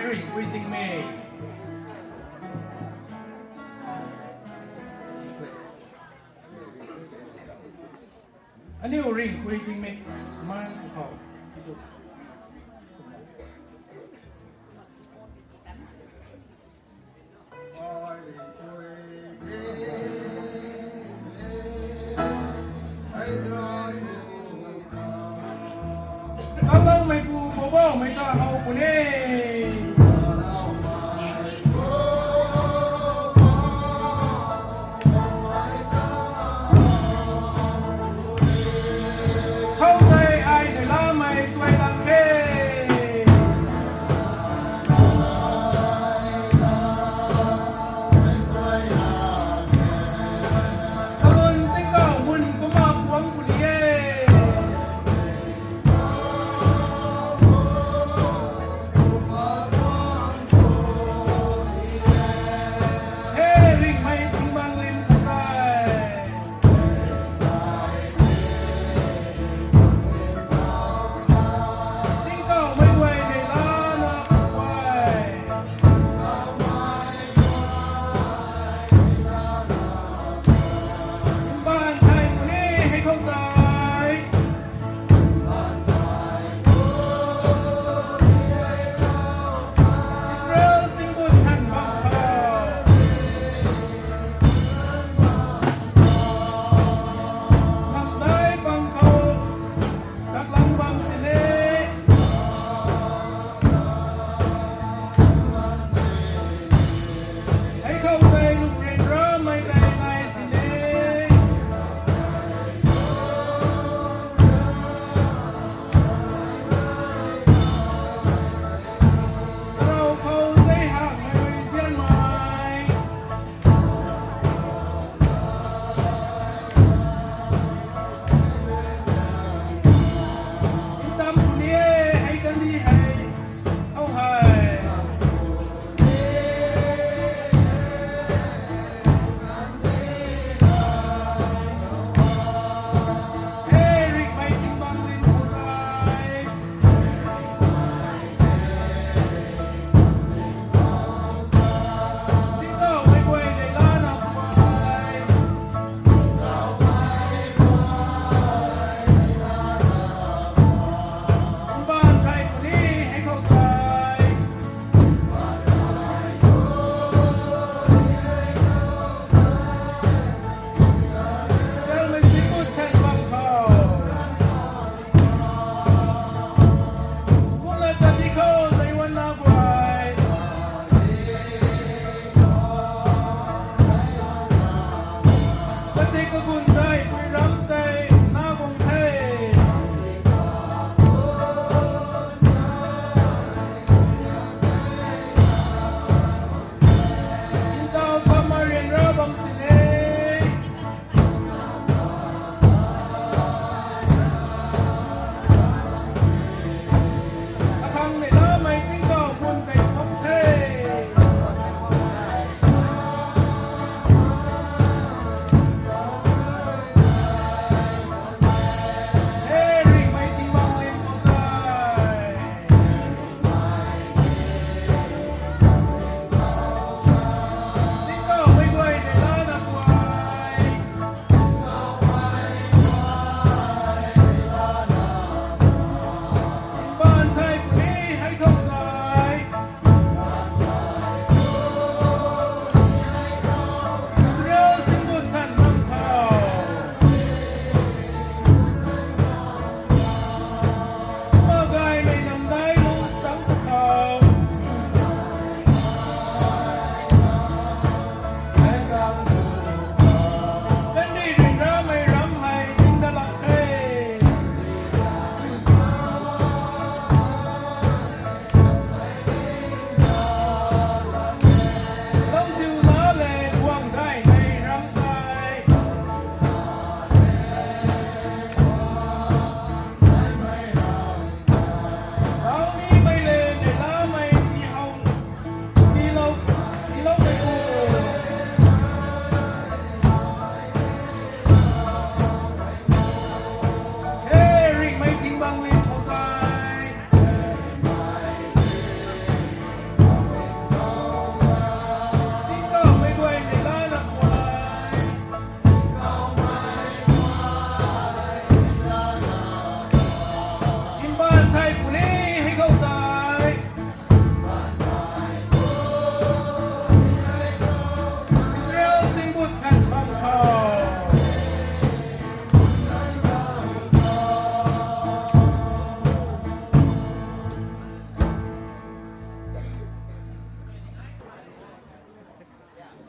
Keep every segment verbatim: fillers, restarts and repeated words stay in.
Ringpui Tingmei. Aniu Ringpui Tingmei. Mai khou. Kangloumei pu Poubauhmei ta how puni. Khou tei ai nai lamei tuai lam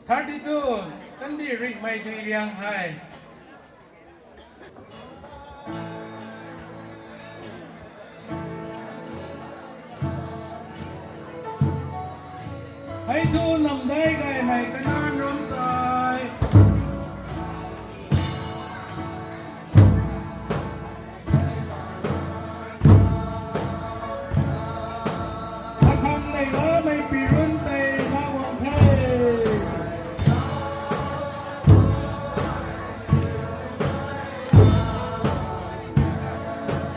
Thirty two, kandih ringhmei dui riang hei. Hei thu namdai gaymei kanan ram tei. Akhang nei lamei pirun tei na guang the.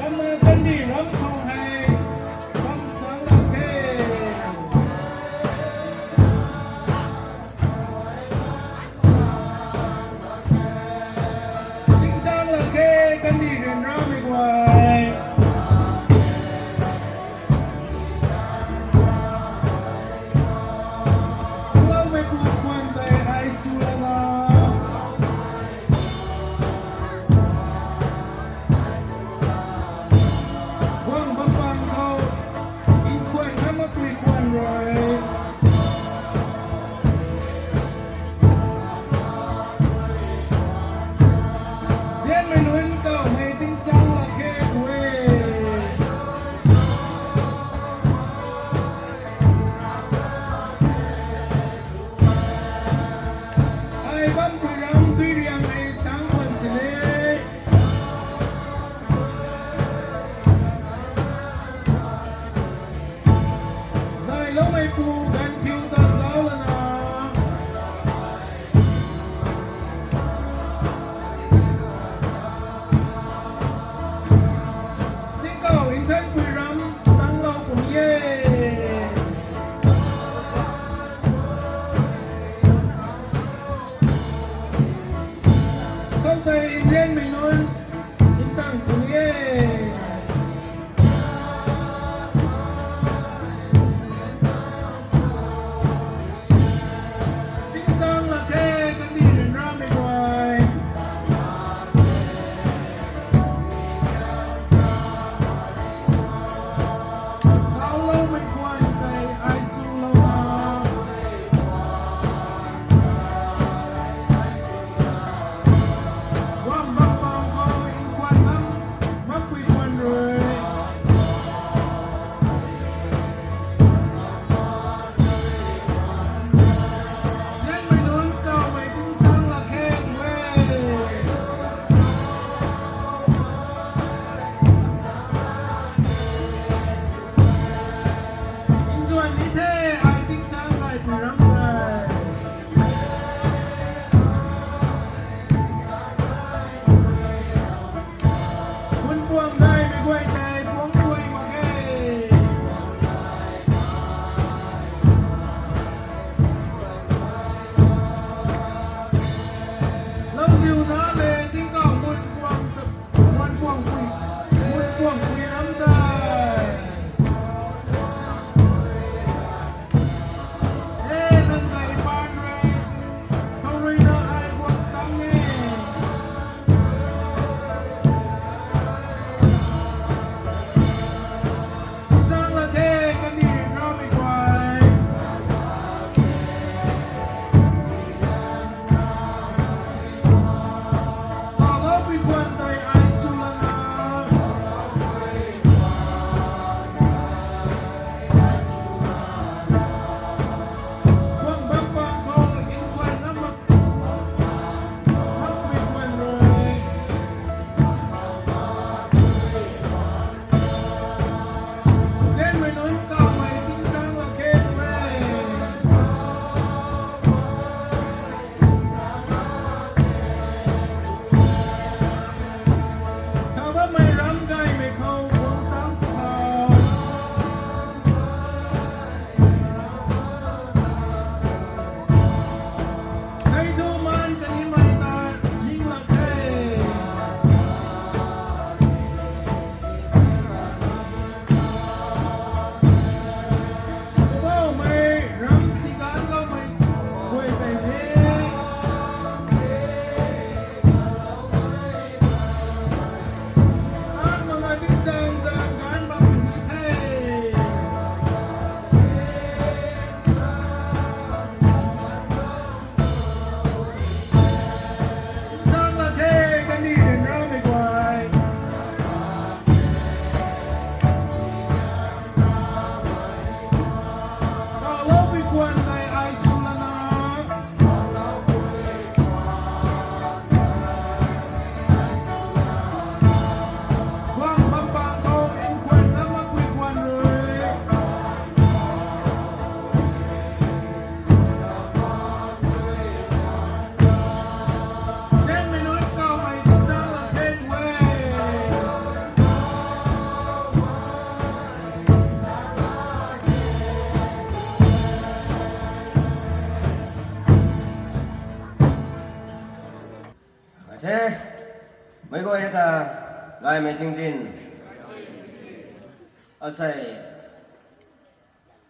Kamna kandih ram khou hei bam sang lak the. Guayna ta gaymei tingzin. Asei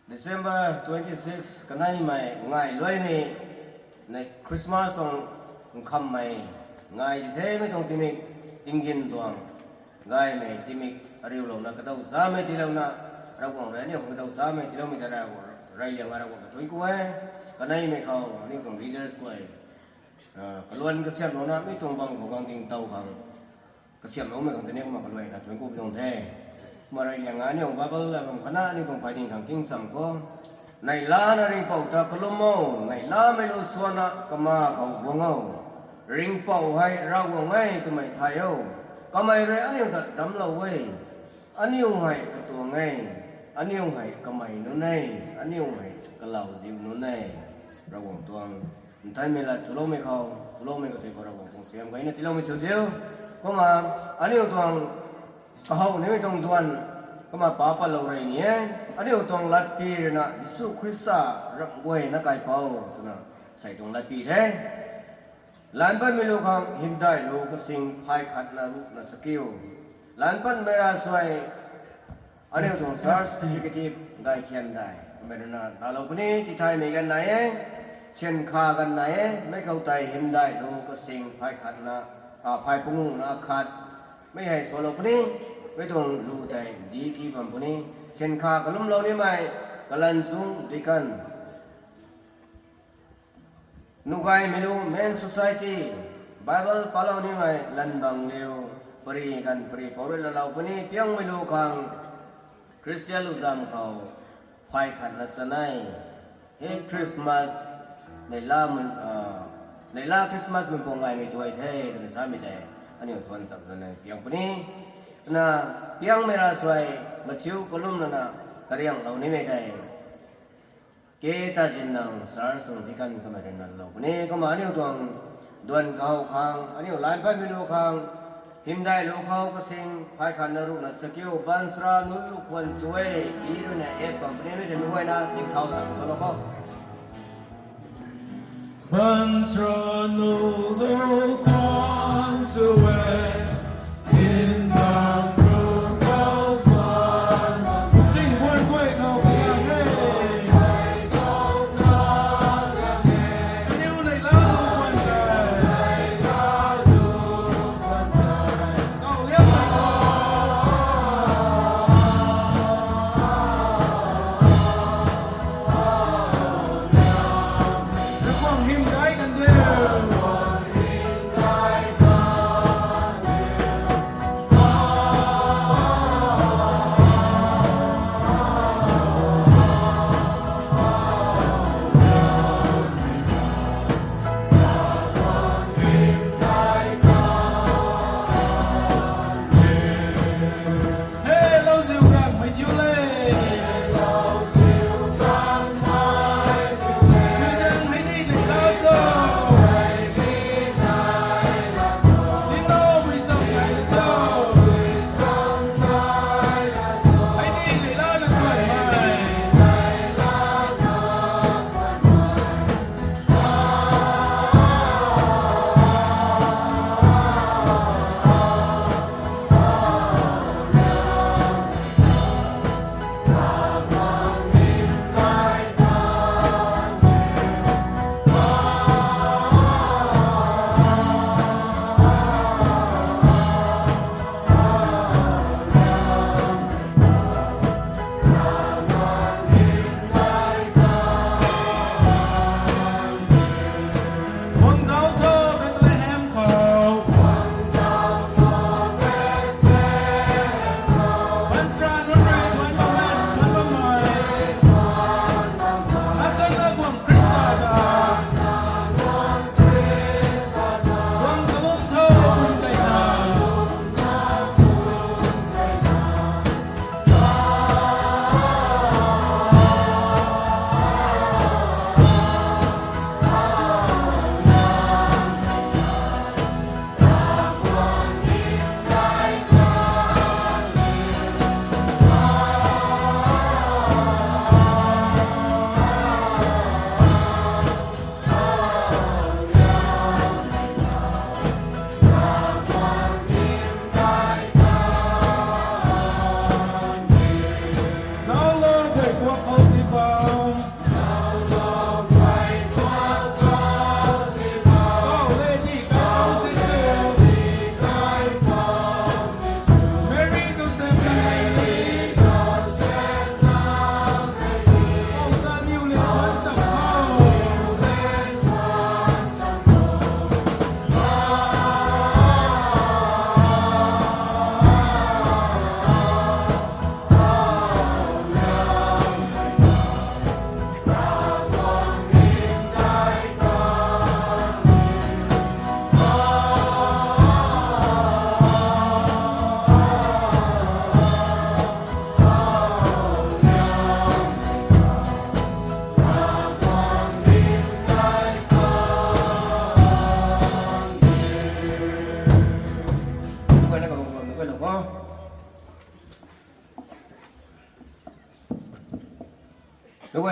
December twenty six kaneimei ngai luaimei, nei Christmas tuang nkhammei ngai di themei tuang tingmik tingzin tuang gaymei tingmik ariulouna kadaw zamei tiilouna, Ravguangc rui aniu kadaw zamei tiiloumei ta Ravguangc rui liang a Ravguangc ta thuanc ku e. Kaneimei khou aniu tuang leaders guay kaluan kasiamhlouna mi tuang bang khou gang ding tow khang kasiamhloumei khang tei ni kumna kaluaina thuanc ku pi tuang the. Kumna rui liang a aniu Bible la bam khana aniu tuang phay ding khang king cham khou, neihlana ringhpouc ta kalum o, neihlamei lu swanna kama khou guang o. Ringhpouc hei Ravguangc e twmei thay o. Kamei rui aniu ta damclou e. Aniu hei katuang e, aniu hei kamei nunc e, aniu hei kalauziu nunc e. Ravguangc tuang nthanmei lat chuloumei khou, chuloumei kathui khou Ravguangc tuang siam gayna tiiloumei sw diu. Kumna aniu tuang kahow nimei tuang duan, kumna pa patlou rey ni e. Aniu tuang latpy rui na Jisu Khrista ramh guayna kaipouc twna sei tuang latpy the. Lan patmei lu khang hymdaih lu kasing phay khatna ruhna sa kiu. Lan patmei ra suai aniu tuang church executive gay thian dai kamei rui na talou puni tithaymei ganv nai e, syan kha ganv nai e, mei khou tei hymdaih lu kasing phay khatna, a, phay panguhna khat, mei hei salou puni, mei tuang lu tei di ki bam puni, syan kha kalumlou nimei, kalan chung deacon Nugaymei lu Men Society, Bible palou nimei Lanbang Liu, pari ganv pari pou rui lalou puni, piangmei lu khang Christian lu zam khou phay khatna chanei. He Christmas, neihla mun, a, neihla Christmas mun pung ngaimei tuay the twna samei tei aniu thuan cham lana piang puni. Twna piangmei ra suai mathiu kalum lana karianglou nimei tei ke ta zin nang church tuang deacon kamei rui na lou puni. Kumna aniu tuang duan kahow khang, aniu lan patmei lu khang hymdaih lu khou kasing phay khatna ruhna sa kiu. Bansra nunc lu khwan sw e, ki rui na ep bam puni, mei tei mei guayna tingthau zang salou khou. Bansra nunc lu khwan sw e, tingthau zang khou san, sing guan guay khou kalang e. Aniu neihla lu khwan tei, kau liam tei khou Ravguangc hymdaih kan diu.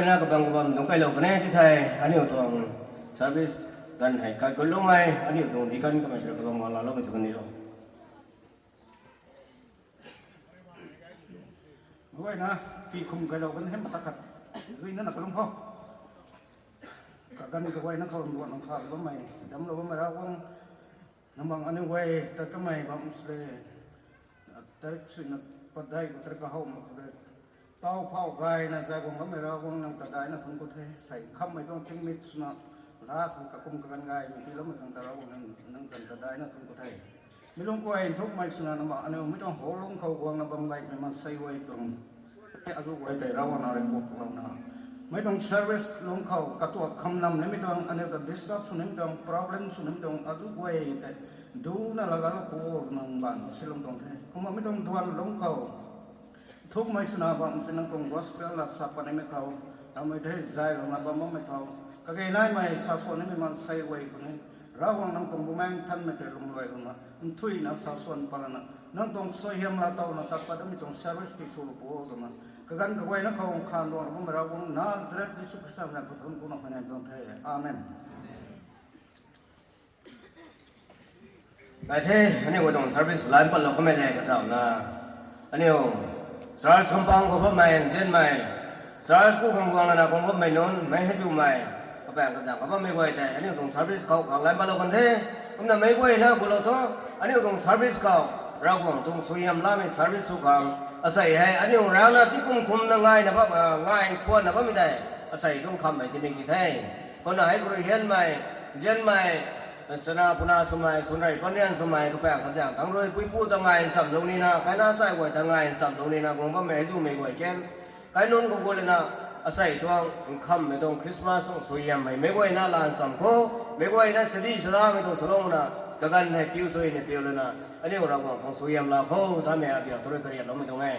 Kabam kabam tuang kailou kan e ti thei, aniu tuang service ganv hei kaikhunloumei, aniu tuang deacon kamei rui kabam guang laaloumei sw kan ni lo. Guayna, pi khum kailou kan hei mata khat. Guayna na kalum khou. Kaganv kaguayna khou nduan nang kha bammei, damlou bammei Ravguangc, nang bang aniu guay ta kamei bam sle, tarik suina padeih khou tarik kahow mak khou le, tau phau gayna zay guang bammei Ravguangc nang ta daina thuanc ku the, sei khammei tuang tingmik swna, la khang kakum kaganv gaymei tiiloumei khang ta Ravguangc nang, nang zan ta daina thuanc ku the. Mi lungc guay nthukmei swna nang bang aniu mi tuang hall lungc khou guangna bam gaymei maansei guay tuang azuh guay tei Ravguangc na rui kuaklouna, mi tuang service lungc khou katuak kham nam nimei tuang aniu ta disturb sw nimei tuang problem sw nimei tuang azuh guay tei duna lagalou pu nang bang silung tuang the. Kumna mi tuang duan lungc khou nthukmei swna bam si nang tuang gospel la sa pat nimei khou, ramei thei zaylouna bam bammei khou, kage naimei sa swan nimei maansei guay khou ni, Ravguangc nang tuang Bumaengh Nthanmei tei lungluai kumna nthuina sa swan patlana, nang tuang suaihiam laa towna tat pat damei tuang service tiswlou pu twna, kaganv kaguayna khou khanduanglou bammei Ravguangc Nazareth Jisu Khrista zanc khou thuanc kuna huayney tuang the. Amen. Kai the, aniu guay tuang service line patlou kamei le kazauhna, aniu church compound khou bammei nzianmei, church ku khang guang lana khang bammei nunc mei hei zumei, kapaeng kazang khou bammei guay tei aniu tuang service khou khang line patlou kan the. Kumna meic guayna gulou thu, aniu tuang service khou Ravguangc tuang suaihiam laamei service sw khang, asei hei aniu rana tikum kumna ngayna bam, ngai khwanna bammei tei, asei tuang khammei timei ki the. Kumna hei khou rui hianmei, nzianmei, chana puna swmei, swnrei panrian swmei, kapaeng kazang thangc rui puipu ta ngai nchamlou nina, kaina chai guay ta ngai nchamlou nina guang bammei hei zumei guay kan, kai nunc khou gu lana, asei tuang nkhammei tuang Christmas tuang suaihiammei meic guayna lan cham khou, meic guayna sadi salamei tuang swlouna, kaganv hei piu suina piu lana, aniu Ravguangc tuang suaihiam laa khou samei abiak thu rui karianloumei tuang e.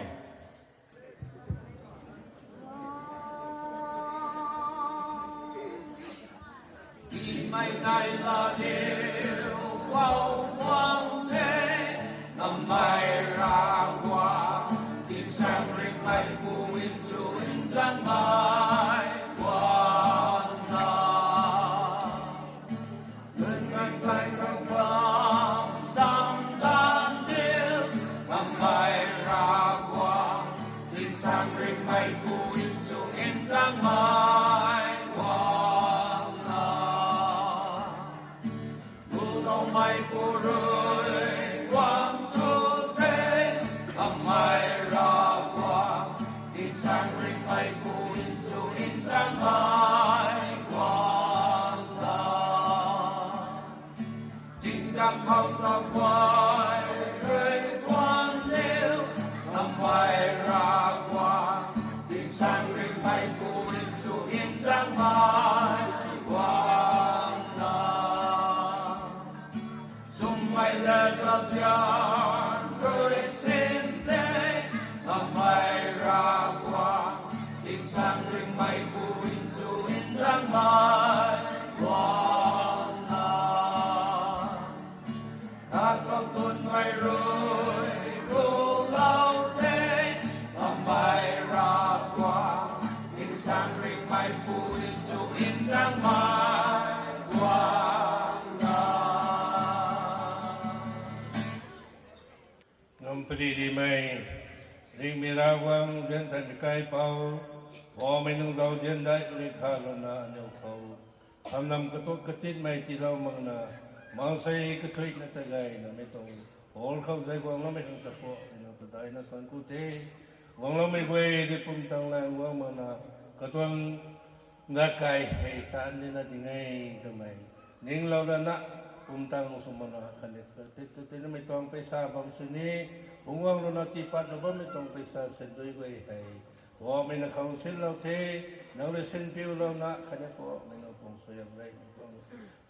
Ngampadi rimei, ringhmei Ravguangc, nzian thaymei kaipouc, Poubauhmei nang zauzian daih puni kha lana aniu khou, khamnam katuak katinmei tiilou makna, maansei kathuicna ta gaynamei tuang hall khou zay guangloumei khang ta Poubauhmei nang ta daihna thuanc ku the. Guangloumei guay rui pumtan lang guang makna, katuang na kai hei taanv nina ding e twmei ninglouna na, pumtan sw makna khatni katit katinmei tuang paisa bam sini, phungc guanglouna tiipatlou bammei tuang paisa sandui guay hei Poubauhmei nang khou sinlou the. Nang rui sinpiulouna khatni Poubauhmei nang tuang suaihiam gaymei tuang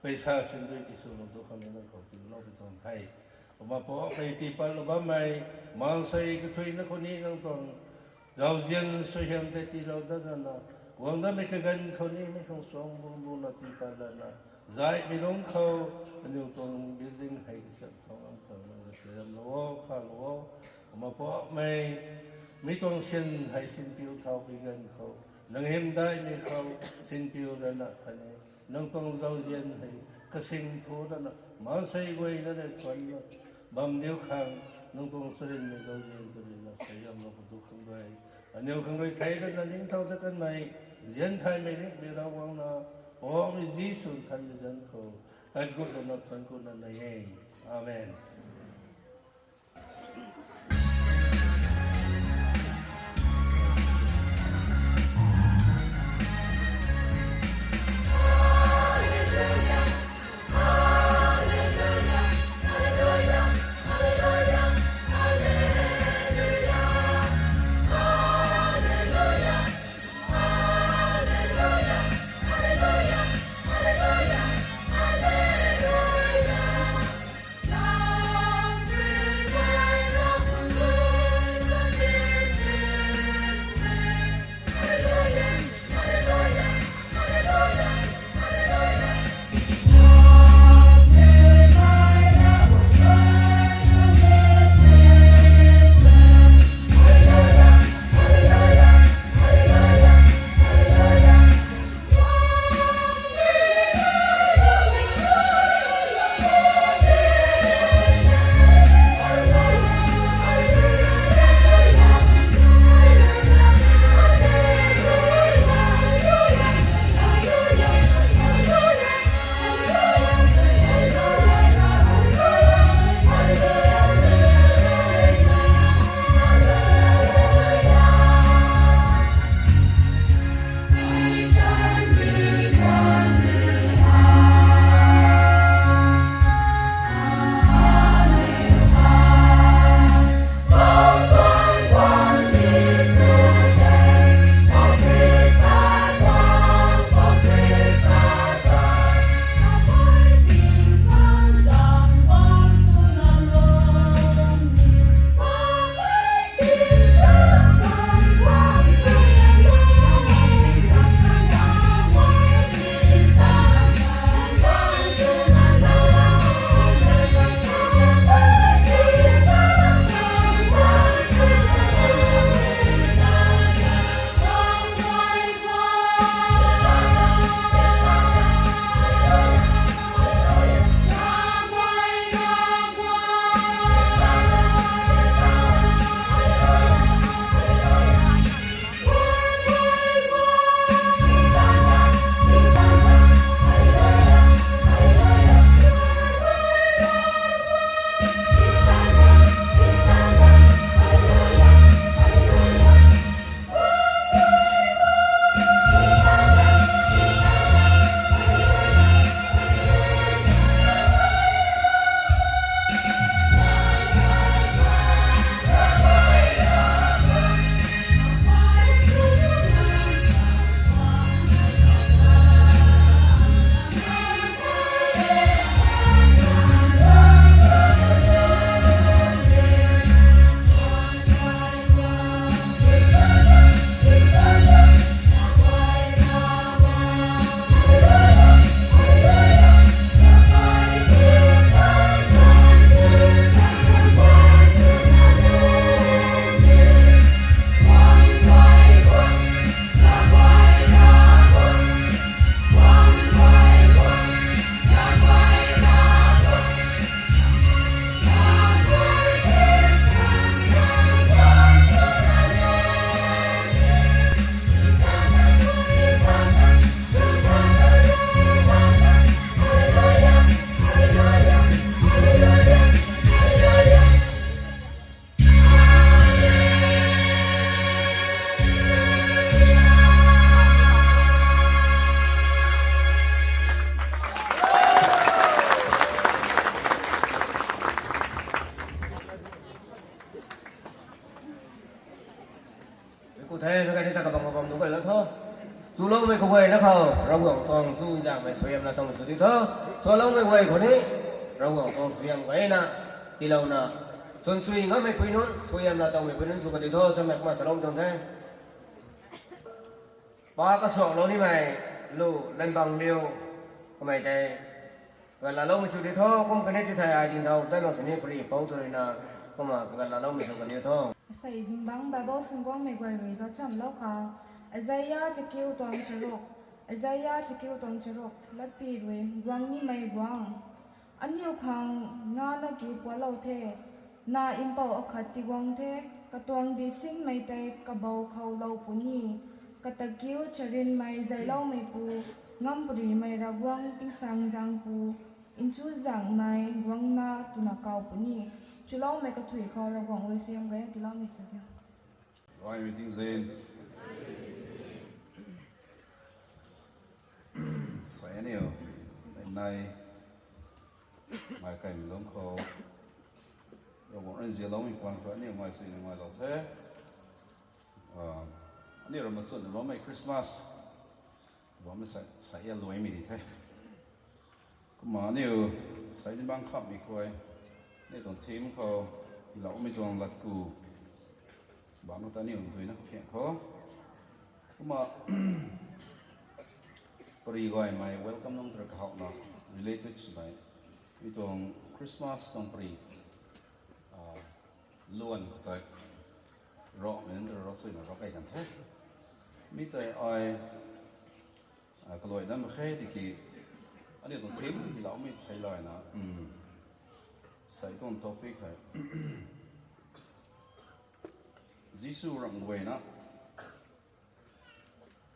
paisa sandui tiswlou tu khang ni nang khou tiiloumei tuang the. Kumna Poubauhmei tiipatlou bammei, maansei kathuicna khou ni nang tuang zauzian suaihiam tei tiilou dat lana, guang datmei kaganv khou ni mei khang suang bum bumna tiipat lana, zaihmei lungc khou aniu tuang building hei kasiamh thau lam khou nang rui suaihiamlou o, khalou o. Kumna Poubauhmei, mi tuang sin hei sinpiu thau kaganv khou Nang hymdaihmei khou sinpiu rana khatni nang tuang zauzian hei kasing phu rana maansei guay na rui thuanna bam diu khang nang tuang charynmei zauzian charynna suaihiamlou khou tu khang rui aniu khang rui thei rana ningtow ta kanmei zian thaymei ringhmei Ravguangc na, Poubauhmei Jisu Nthanmei zanc khou kat gut lana thuanc kuna nai e. Amen. Ku the, mei kani ta kabam kabam tu kai la tho. Chuloumei kaguay na khou Ravguangc tuang chuzaenghmei suaihiamna tuang sw di tho. Chuloumei guay khou ni Ravguangc tuang suaihiam guayna tiilouna, sunsui ngammei pui nunc, suaihiamna tuangmei pui nunc sw ka di tho. Samei kumna salou tuang the. Pa kasuaklou nimei lu Lanbangliu kamei tei kaganlaloumei sw di tho. Kum kani ti thei ai ding thau tei nang sini pari pou tu ruina kumna kaganlaloumei sw ka di tho. Asei zingbangc Bible swn guangmei guay rui zauc chamlou khou Isaia chakiu tuang charuk, Isaia chakiu tuang charuk, latpy rui guang nimei guang. Aniu khang nga na kiu pualou the, na mpouh akhat tiguang the, katuang di sinmei tei kabou khou lou puni, kata kiu charinmei zailoumeipu, ngamparymei Ravguangc tingsaengzaengpu, nchuzaenghmei guangna twna kaw puni. Chuloumei kathui khou Ravguangc rui suaihiam gayna tiiloumei sw diu. Ravguangc meeting zaeng. Sai aniu, nai, nai, mei kaimei lungc khou, Ravguangc rui nzianloumei puan khou aniu mei sui na ngailou the. Ah, aniu rui machunna bammei Christmas, bammei sa, sa ya luaimei di the. Kumna aniu, sai ni bang khamhmei khou, aniu tuang theme khou, loumei tuang latku, bang khou ta aniu duina khou phian khou. Kumna, pary gaymei welcome nunc tei rui kahouna, related swmei, mi tuang Christmas tuang pary, ah, luan khou tei, ravmei nunc tei rui rau suina rau kei kan the. Mi tei ai, ah, kaluai dam khe tiki, aniu tuang theme hei loumei theilayna, um, sai tuang topic hei, Jisu ramh guayna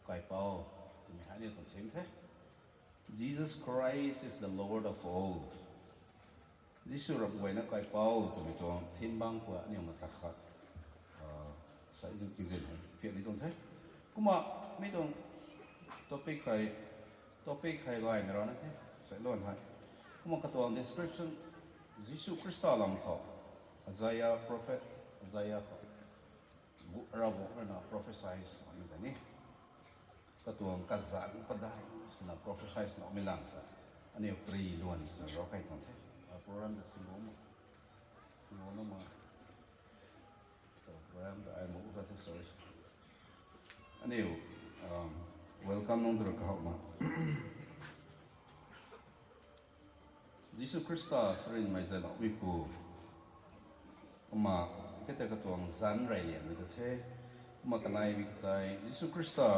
kaipouc, twmei hei aniu tuang theme the. Jesus Christ is the Lord of all. Jisu ramh guayna kaipouc twmei tuang theme bang khou aniu mata khat, ah, sai zuk tingzin hei phian ni tuang the. Kumna mi tuang topic hei, topic hei gaymei rana the, sai luan hei. Kumna katuang description, Jisu Khrista lam khou, Isaiah, prophet Isaiah khou, Ravguangc rui na prophesy swmei ta ni, katuang kazanc padeih swna prophesy swloumei lam ta, aniu pary luan swna rau kei tuang the. Ah, program ta swlou ma, swlou na ma. Program ta ai mu ka the, sorry. Aniu, um, welcome nunc tei rui kahouna, Jisu Khrista charynmei zailoumeipu. Kumna, kata katuang zanc reyliangmei ta the. Kumna kaneimei khou tei, Jisu Khrista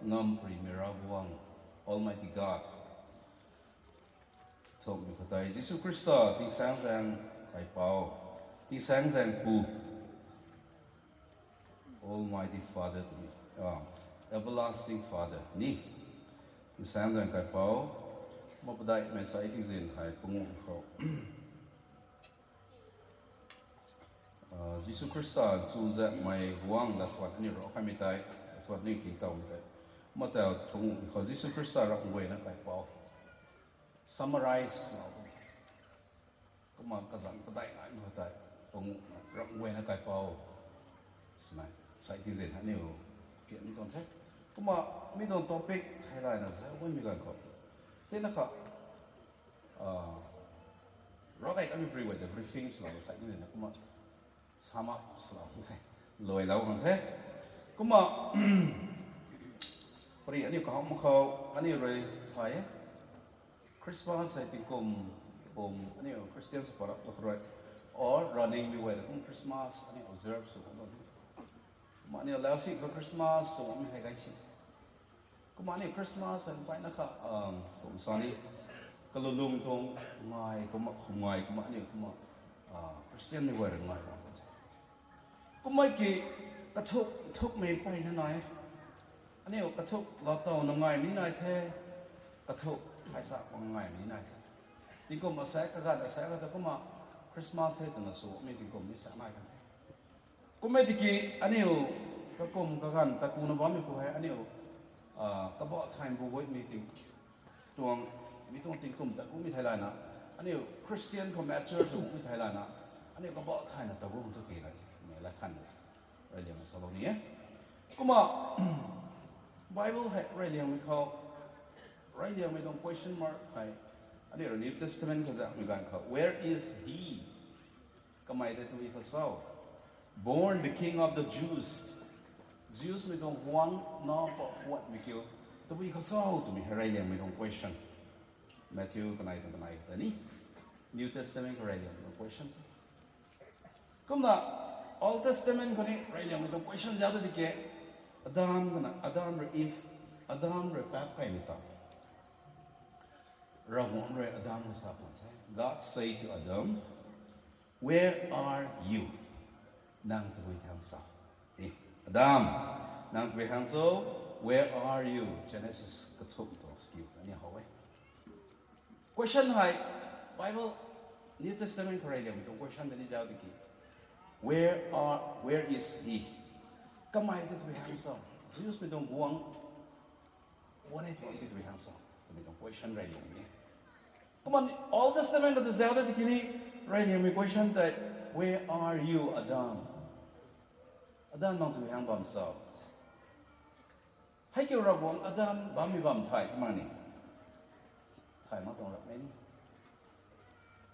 ngamparymei Ravguangc, Almighty God. Thumhmei khou tei, Jisu Khrista tingsaengzaeng kaipouc, tingsaengzaengpu, Almighty Father twmei, ah, Everlasting Father ni, tingsaengzaeng kaipouc, kumna padeihmei sai tingzin hei panguh khou, ah, Jisu Khrista chuzaenghmei guangc lathuan aniu rau kaimei tei, lathuan aniu kintawmei tei, kumna ta panguh khou Jisu Khrista ramh guayna kaipouc, summarize lou tuang the. Kumna kazanc padeih naimei khou tei, panguh ramh guayna kaipouc, swna sai tingzin aniu phian ni tuang the. Kumna mi tuang topic theilayna zauc bammei ganv khou, tina kha, ah, rau kei kamei pary guay ta briefing swlou sai tingzin na kumna sum up swlou the, luailou kan the. Kumna, pary aniu kahak mak khou, aniu rui thay e. Christmas hei tingkum pum aniu Christian sw parap tu khou rui, or running mei guay ta kum Christmas aniu observe sw kan tuang the. Kumna aniu lau si khou Christmas tuang mi hei gay si. Kumna aniu Christmas hei mpeyna kha, um, kum sa ni, kalulung tuang ngai kumna, khum ngai kumna aniu kumna, ah, Christian mei guay rui ngai bam tuang the. Kummei ki kathuk, thukmei mpeyna nai e. Aniu kathuk lou towna ngaimei ni nai the, kathuk hei sa mak ngaimei ni nai the. Tingkum asaekc kaganv asaekc kata kumna Christmas the twna swmei tingkum ni sa nai kan the. Kummei tiki aniu kakum kaganv ta kuna bammei khou hei aniu, ah, kabah thay bu guaymei ting tuang, mi tuang tingkum ta kumhmei theilayna, aniu Christian khou mature sw kumhmei theilayna, aniu kabah thayna ta gu tu kina, mei la khan de. Reyliangmei salou ni e. Kumna, Bible hei reyliangmei khou, reyliangmei tuang question mark hei, aniu New Testament khou zaengmei ganv khou, where is he? Kamei tei tabui khou cho? Born the King of the Jews. Jews mei tuang guangc na pa puatmei kiu tabui khou cho twmei hei reyliangmei tuang question. Matthew kanei tuang kanei khou ta ni, New Testament khou reyliangmei tuang question. Kumna Old Testament khou ni reyliangmei tuang question zauc ta di ke, Adam kana, Adam rui Eve, Adam rui paap kaimei ta, Ravguangc rui Adam khou sa pan the. God say to Adam, "Where are you?" Nang tabui thang sa? Eh, Adam, nang tabui thang so? Where are you? Genesis kathumh tuang skiu aniu how e. Question hei, Bible, New Testament khou rey liammei tuang question ta ni zauc tiki, where are, where is he? Kamei ta tabui thang sa? Jews mei tuang guang, guang e tuang tabui thang sa? Twmei tuang question rey liammei. Kumna Old Testament khou ta zauc ta tiki ni rey liammei question tei, where are you, Adam? Adam, nang tabui thang bam sa? Hei kiu Ravguangc Adam bammei bam thay ti mak ni. Thay mak tuang rap mei ni.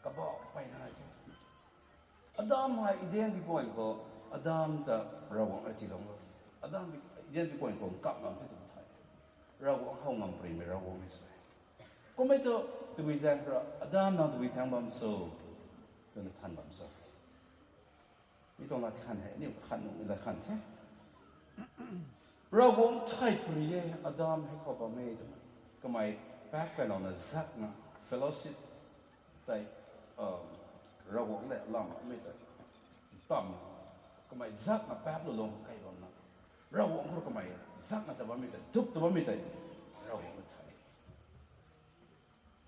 Kabah peyna nai the. Adam hei Eden bi kuan khou, Adam ta Ravguangc rui tiilou. Adam bi, Eden bi kuan khou kap ngam the tu thay. Ravguangc how ngam pary mei Ravguangc e sa. Kummei tu, tabui zaeng khou rui, Adam, nang tabui thang bam so? Twna than bam so? Mi tuang lat khan hei, aniu khan nung lat khan the. Ravguangc thay pary e, Adam hei khou bam e twmei. Kamei paap kailouna zakna fellowship tei, Ravguangc le lam mei tei tam, kamei zakna paap lou lung kai bamna, Ravguangc khou kamei zakna ta bammei tei, dup ta bammei tei, Ravguangc le thay.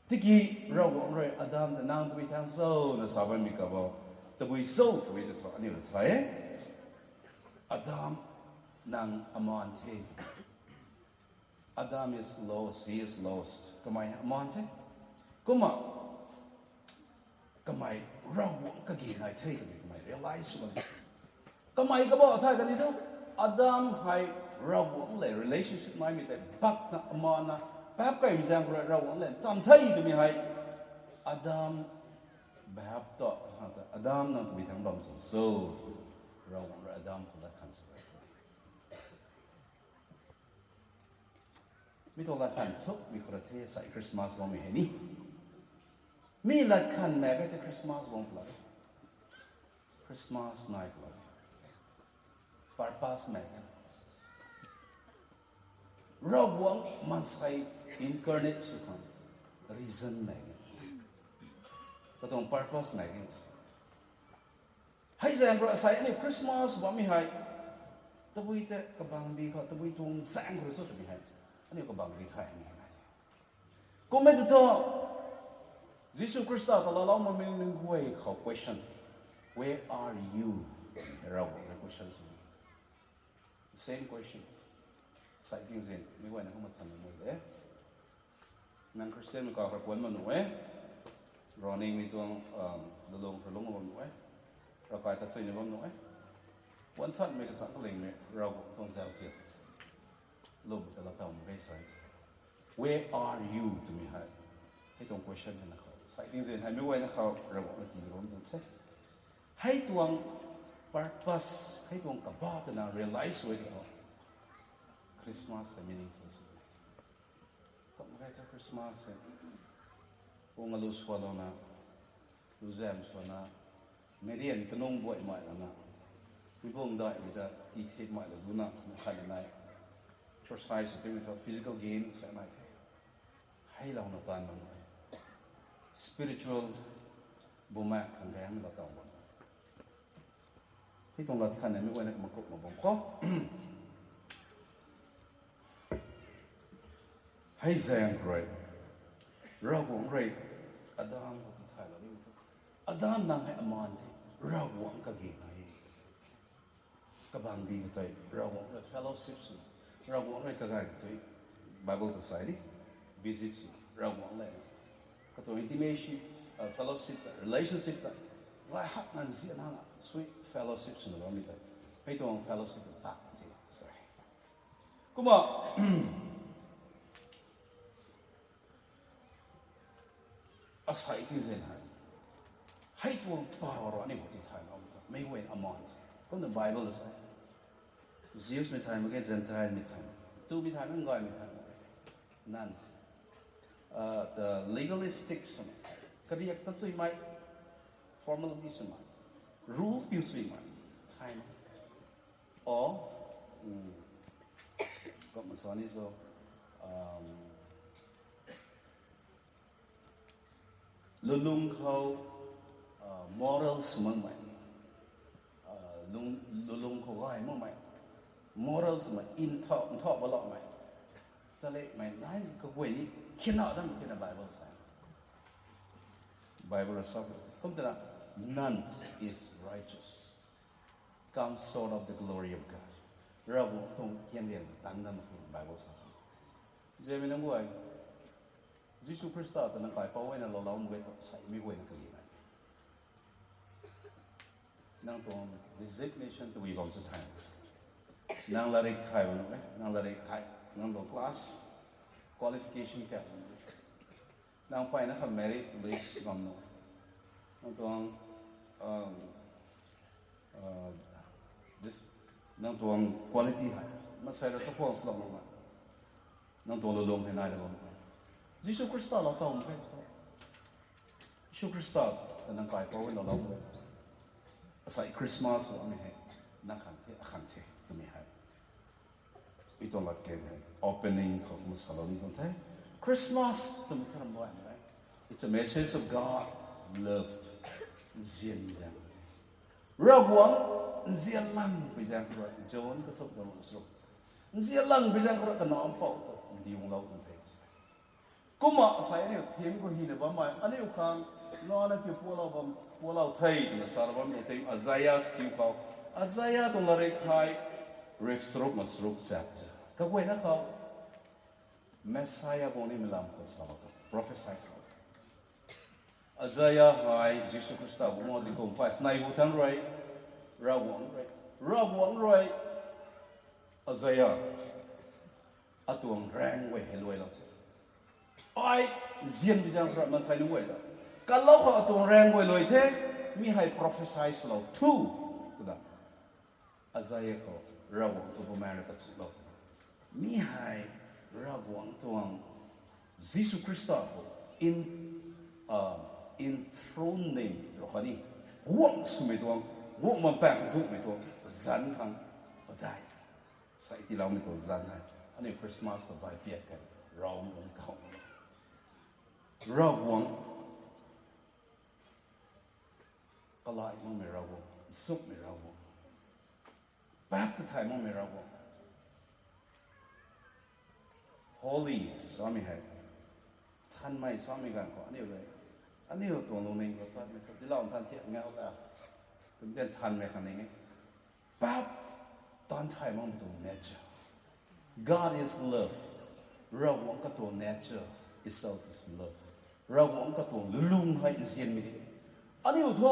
Tiki Ravguangc rui Adam ta nang tabui thang so na sa bammei kabah, tabui so tabui ta thu aniu rui thay e. Adam, nang amaan the. Adam is lost, he is lost. Kamei amaan the. Kumna, kamei Ravguangc kage nai the twmei kamei realize sw kan. Kamei kabah thay kan ni thu, Adam hei Ravguangc le relationship naimei tei bakna, amaanna, paap kaimei zaeng khou rui Ravguangc le tam the twmei hei, Adam behap ta, ha ta, Adam, nang tabui thang bam so? Ravguangc rui Adam khou lat khan sa. Mi tuang lat khan thuk mi khou ra the, sai Christmas guangmei hei ni. Mi lat khan mak e the Christmas guang pla e. Christmas nai pla e. Purpose mak e. Ravguangc maansei incarnate sw khang reason mak e. Katuang purpose mak e. Hei zaeng khou rui asei aniu Christmas bammei hei, tabui tei kabangbi khou, tabui tuang zaeng khou rui cho twmei hei, aniu kabangbi thay ni nai. Kummei tu thu, Jisu Khrista ta laalou makmei nunc guay khou question, where are you? Ravguangc rui question sw. Same question. Sai tingzin, mi guayna kumna thanmei de. Nang Christian mei kaw khou puan bam nuh e. Ravningmei tuang, lulung khou lungc bam nuh e. Ravkai ta suina bam nuh e. Puan thanmei kasang kalingmei Ravguangc tuang zauzian lwm ta laa taw mak ge sa. Where are you? Twmei hei, hei tuang question hei na khou, sai tingzin hei mi guayna khou Ravguangc na tii bam tuang the. Hei tuang purpose, hei tuang kabah twna realize sw e tho, Christmas hei meaningful sw e. Kum kai tho Christmas hei, pung alu swalouna, lu zam swna, merian kanung buaimei lana, mibung daihmei ta tithipmei la duna, na khat nai, exercise sw timei tho, physical gain sa nai the. Heilouna pan bam e. Spiritual bumaengc khang gaeng la taw bam e. Hei tuang lat khan e mi guayna kama kup ma bam khou. Hei zaeng khou rui, Ravguangc rui Adam khou tithaylou ni thu, Adam nang hei amaan the, Ravguangc kage nai e. Kabangbi khou tei Ravguangc rui fellowship sw, Ravguangc rui kagay khou tei Bible ta sa ni, visit sw, Ravguangc le katuang intimacy, fellowship ta, relationship ta, gay hak nganv zianna sweet fellowship swna bammei tei, hei tuang fellowship ta tak the sa. Kumna, asei tingzin hei, hei tuang power rui aniu khou tithaylou ta, meic guayna amaan the. Kumna Bible sa, Jews mei thay mak ge, Gentile mei thay mak ge, tumei thay mak ge, gaymei thay mak ge, none, the legalistic swmei, kariak ta chuimei, formality swmei, rules piu chuimei thay mak ge. Or, Kum sa ni so, um, lulung khou, uh, moral sw makmei, uh, lung, lulung khou gay makmei, moral swmei, ntha, ntha baloumei, talekmei nai kaguay ni khina dam khina Bible sa. Bible rui sa kum twna, none is righteous comes short of the glory of God. Ravguangc tuang hian riang tang dam khou Bible sa. Zemi nang guay, Jisu Khrista ta nang kaipouc na lou lou mak ge tho, sai mi guayna kali nai. Nang tuang designation tabui bam sa thai. Nang larik thai bam e, nang larik thai, nang tuang class, qualification khat bam e. Nang payna kha merit list bam nu. Nang tuang, um, uh, this, nang tuang quality hei, masei rui support lou mak e. Nang tuang lulung hei nai ra bam e. Jisu Khrista lou taw mak e tho. Jisu Khrista ta nang kaipouc na lou mak e. Asei Christmas bammei hei, nang khan the, akhan the twmei hei, mi tuang latkaeng hei opening khou kumna salou ni tuang the. Christmas twmei tharam bam e. It's a message of God love. Nzian zaeng. Ravguangc nzianlangpui zaeng khou rui, John kathumh tuang ruh, nzianlangpui zaeng khou rui Kanac Mpouh ta ndiunglou tuang the sa. Kumna asei aniu theme khou hina bammei, aniu khang nana kiu pualou bam, pualou the twna sa bam tuang theme, Isaiah kiu khou, Isaiah tuang larik hei, rik charuk na charuk chapter kaguayna khou, Messiah guang nimei lam khou salou tuang, prophesy salou tuang. Isaiah hei Jisu Khrista guang mak di kum phay snei hu thangc rui, Ravguangc rui, Ravguangc rui, Isaiah, atuang raeng guay hei luailou the. Ai nzianpui zaeng khou rui maansei nunc guay ta kalou khou atuang raeng guay luai the, mi hei prophesy swlou thu, twna Isaiah khou Ravguangc tuang bumaeng rui kachuklou the. Mi hei Ravguangc tuang Jisu Khrista khou in, uh, enthronement rui khatni guang swmei tuang, guang bam paeng duhmei tuang zanc khang padai. Sai tiiloumei tuang zanc hei aniu Christmas khou bai piak kan, Ravguangc tuang ni kahow, Ravguangc kalai makmei Ravguangc, zumhmei Ravguangc, paap ta thay makmei Ravguangc. Holy samei hei, nthanmei samei ganv khou aniu rui, aniu tuang lungning khou tatmei thu tiilou nthan thiak ngau ta, twmei tei nthanmei khang ning e. Paap taanv thay makmei tuang nature. God is love. Ravguangc katuang nature itself is love. Ravguangc katuang lulung hei nzianmei de. Aniu thu,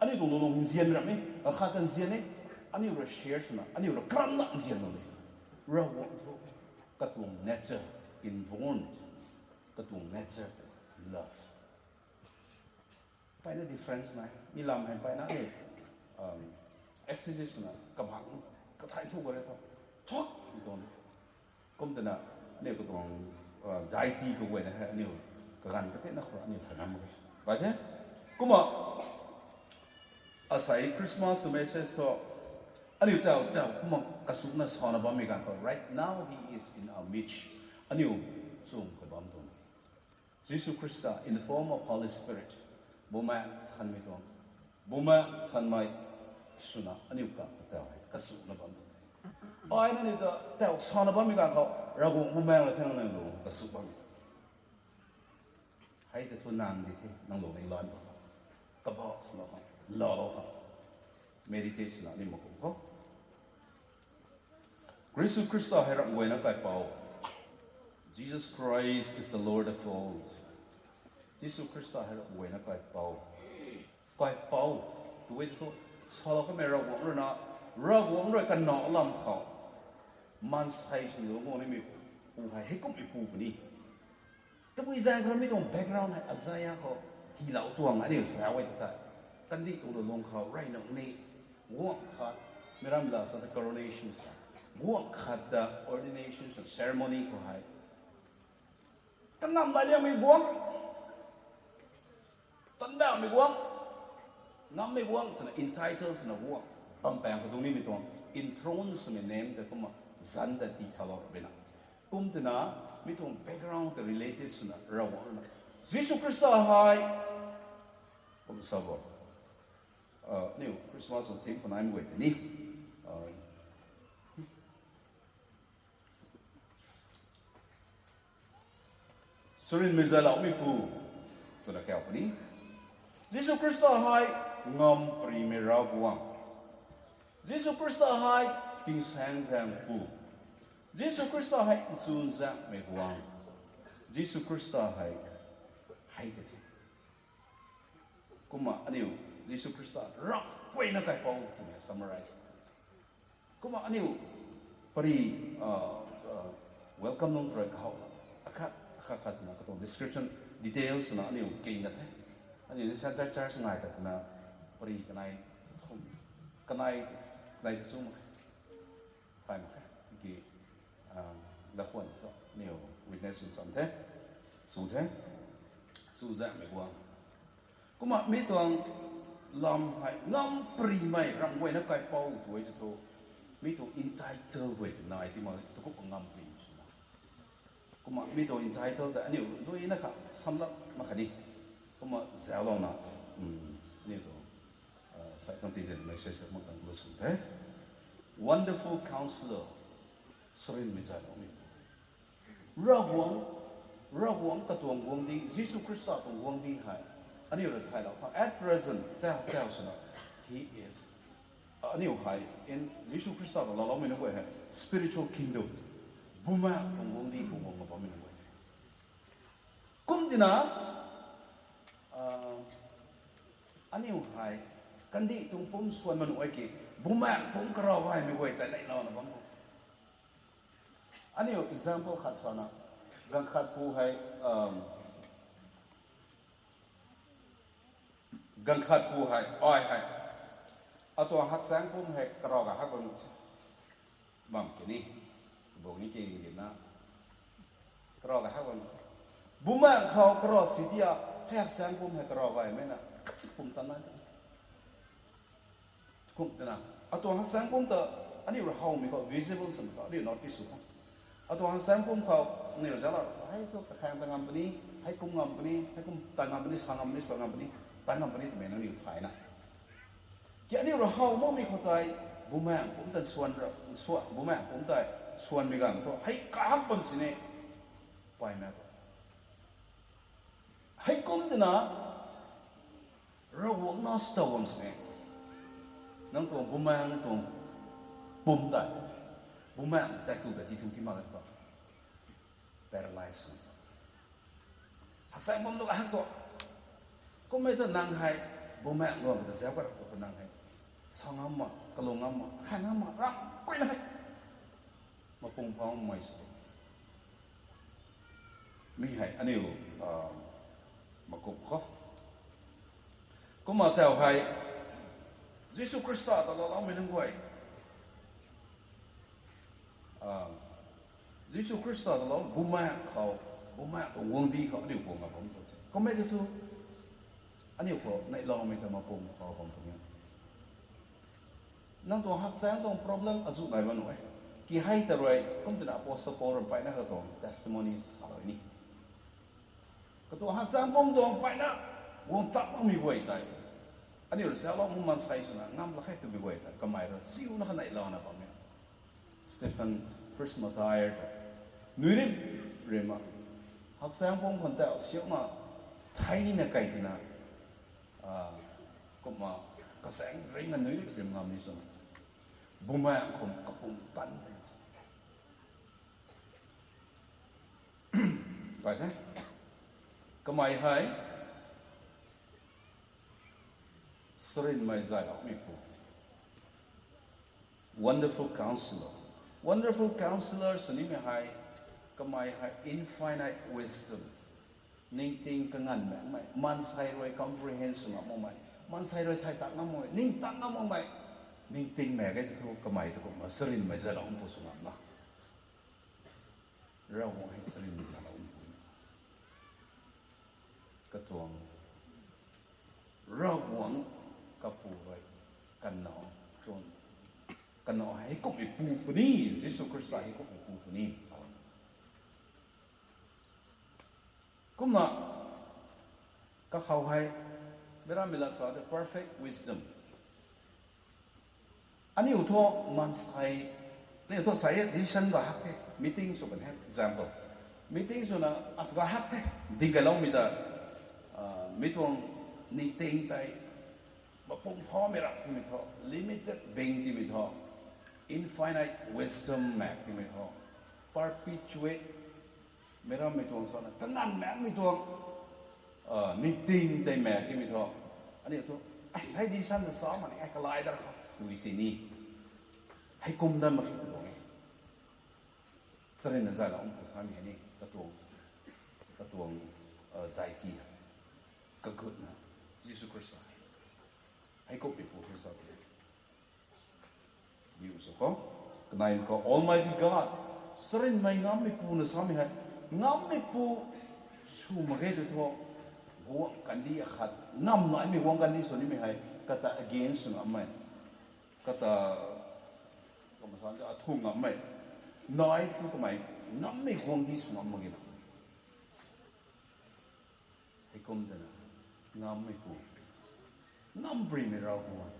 aniu tuang lulung nzianmei ram e, akhat ta nzian e, aniu rui share swna, aniu rui karamna nzian lou de. Ravguangc thu katuang nature, inborn, katuang nature, love. Mpeyna difference nai, mi lam hei mpeyna ni, um, exercise swna kabangc kathai thu gare tho, thuk tuang. Kum twna, aniu katuang, uh, deity kaguayna hei aniu kaganv katina khou aniu thay ngam mak ge. Bai the? Kumna, asei Christmas tuang message thu, aniu tau tau kumna kasukna sana bammei ganv khou, right now he is in our midst. Aniu chung khou bam tuang. Jisu Khrista, in the form of Holy Spirit, Bumaengh Nthanmei tuang, Bumaengh Nthanmei swna aniu kap tau hei kasukna bam tuang. Ai na aniu ta tau sana bammei ganv khou, Ravguangc Bumaengh rui the nang lung kasuk bammei tuang. Hei ta thu nang di the, nang lungning lan bam khou, kabah swlou khang, laalou khang, meditate swna ni mak khou. Jisu Khrista hei ram guayna kaipouc. Jesus Christ is the Lord of all. Jisu Khrista hei ram guayna kaipouc. Kaipouc, tu e thu, salou kamei Ravguangc rui na, Ravguangc rui kanac lam khou, maansei swna lungc guang nimei pu hei, heikumhmei pu puni. Tabui zaeng khou mi tuang background hei Isaiah khou hylou tuang aniu sa e ta tei. Kandih tuang lulung khou rey nunc ni, guangc khat, mi ram la sa ta coronation sa, guangc khat ta ordination sa, ceremony khou hei, kanamv lai liangmei guangc, tandauhmei guangc, nammei guangc twna entitle swna guangc, pampaeng khou dung nimei tuang, enthroned swmei name tei kumna zan ta ti thalou ra bina. Kum tina, mi tuang background ta related swna Ravguangc na. Jisu Khrista hei, kum sa bo. Uh, niu Christmas tuang theme khou nai mei guay tei ni. Uh, Surinmei zayloumei pu, twna kau puni. Jisu Khrista hei ngam pary mei Ravguangc. Jisu Khrista hei tingsaeng zaeng pu. Jisu Khrista hei nchun zaengmei guangc. Jisu Khrista hei, hei tei the. Kumna aniu Jisu Khrista ram guayna kaipouc twmei summarize. Kumna aniu pary, uh, uh, welcome nunc tw rui kahow. Akhat, akhat khat swna katuang description, details swna aniu kingna the. Aniu ni Centre Church ngai ta twna pary kanei thum, kanei, kanei ta chu mak khe. Thay mak khe. Tiki, uh, dakhwan thu aniu witness sw sam the. Sw the. Sw zaengmei guang. Kumna mi tuang lam hei ngam parymei ram guayna kaipouc tw e tw thu, mi tuang entitled guay twna ai ti mak tu kup ngam parymei swna. Kumna mi tuang entitled ta aniu duina kha samlak mak khatni. Kumna zauclouna, um, aniu tuang, uh, sai tuang tizen message mak tang lu sw the. Wonderful Counselor, Surinmei zayloumei. Ravguangc, Ravguangc katuang guangcdic, Jisu Khrista tuang guangcdic hei aniu rui thaylou khang, at present, tau, tau swna, he is. Aniu hei, in Jisu Khrista ta laaloumei nunc guay hei spiritual kingdom, Bumaengh tuang guangcdic khou guang bammei nunc guay the. Kum tina, uh, aniu hei kandih tuang pumc swan ma nuh e ki, Bumaengh pumc karav gaymei guay tei neihlouna bam khou. Aniu example khat sana, ganv khat pu hei, um, ganv khat pu hei, ai hei, atuang haksaeng pumc hei karav ga hak bam, bam kini, bung ni kingina, karav ga hak bam. Bumaengh khou karav si tia, hei haksaeng pumc hei karav gaymei na, kachik pumtan na. Kum tina, atuang haksaeng pumc ta, aniu rui howmei khou visible swna khou aniu notice sw khang. Atuang haksaeng pumc khou aniu rui zala, hei thu kakhaeng ta ngam puni, hei kum ngam puni, hei kum ta ngam puni, sa ngam puni, swan ngam puni, ta ngam puni twmei na aniu thayna. Ki aniu rui how makmei khou tei, Bumaengh pumc ta swan ra, swan, Bumaengh pumc tei swanmei ganv thu hei kahak bam sini, paymei tu. Heikum tina, Ravguangc na sw tow bam sini. Nang tuang Bumaengh tuang pumc tei, Bumaengh ta tu ta ti tu ti mak e tu, paralyze sw. Haksaeng pumc tu kahak tu. Kummei tu nang hei Bumaengh luang ta zauc karap tu nang hei sa ngam ma, kalung ngam ma, khan ngam ma, ram kuina hei mapung phau mei sw. Mi hei aniu, uh, makup khou. Kumna tau hei, Jisu Khrista ta laaloumei nunc guay. Uh, Jisu Khrista ta lou, Bumaengh khou, Bumaengh tuang guangcdic khou aniu guang na bam tu the. Kummei tu thu, aniu khou neihloumei ta mapung phau bam tu ni. Nang tuang haksaeng tuang problem azuh nai bam nuh e. Ki hei ta rui, kum tina Apostle Paul rui mpeyna katuang testimony salou ni. Katuang haksaeng pumc tuang mpeyna guang tap makmei guay tei, aniu rui zauclou mak maansei swna ngam lak khe twmei guay tei, kamei rui ziuna kha neihlouna bammei. Stephen, First Martyr ta, nuirimh rimh ma, haksaeng pumc khwan tei siuna thei nina kei tina, ah, kumna kasaeng ringna nuirimh rimh ngam ni swna, Bumaengh khou kapumtan ring sa. Kai the? Kamei hei, Surinmei zayloumei pu. Wonderful Counselor. Wonderful Counselor sw nimei hei, kamei hei infinite wisdom. Ningting kanganv makmei, maansei rui comprehend sw ngam makmei, maansei rui thay tak ngam makmei, ning tak ngam makmei. Ningting mak ge thu kamei tu kumna Surinmei zayloumei pu sw ngam na. Ravguangc hei Surinmei zayloumei pu. Katuang Ravguangc kapu rui kanow tuang Kanac hei kumhmei pu puni, Jisu Khrista hei kumhmei pu puni sa. Kumna, kakhou hei, meic rammei la sa the perfect wisdom. Aniu thu maansei, aniu thu sa e decision ga hak the, meeting sw kan he, example. Meeting swna as ga hak the, ding kaloumei ta, ah, mi tuang ningting tei, mapung phamei rak timei thu, limited being timei thu, infinite wisdom mak timei thu, perpetuate meic rammei tuang sana, kanganv makmei tuang, ah, ningting tei mak timei thu. Aniu thu, ai sai di san na sa mani, ai kalai dar kha, tui si ni. Hei kum dan mak tuang e. Charynna zay la um khou samei hei ni, katuang, katuang, ah, daihti, kagutna, Jisu Khrista. Hei kumhmei pu Khrista ti. Niw sw khou, kanei khou Almighty God, charynmei ngammei pu na samei hei, ngammei pu sw mak ge tu thu, guang kandih akhat, ngam naimei guang kandih sw nimei hei, kata against sw ngammei, kata, kama san cha athu ngammei, nai tu kamei, ngammei guangcdic sw ngam mak ge na. Hei kum twna, ngammei pu, ngam primei Ravguangc,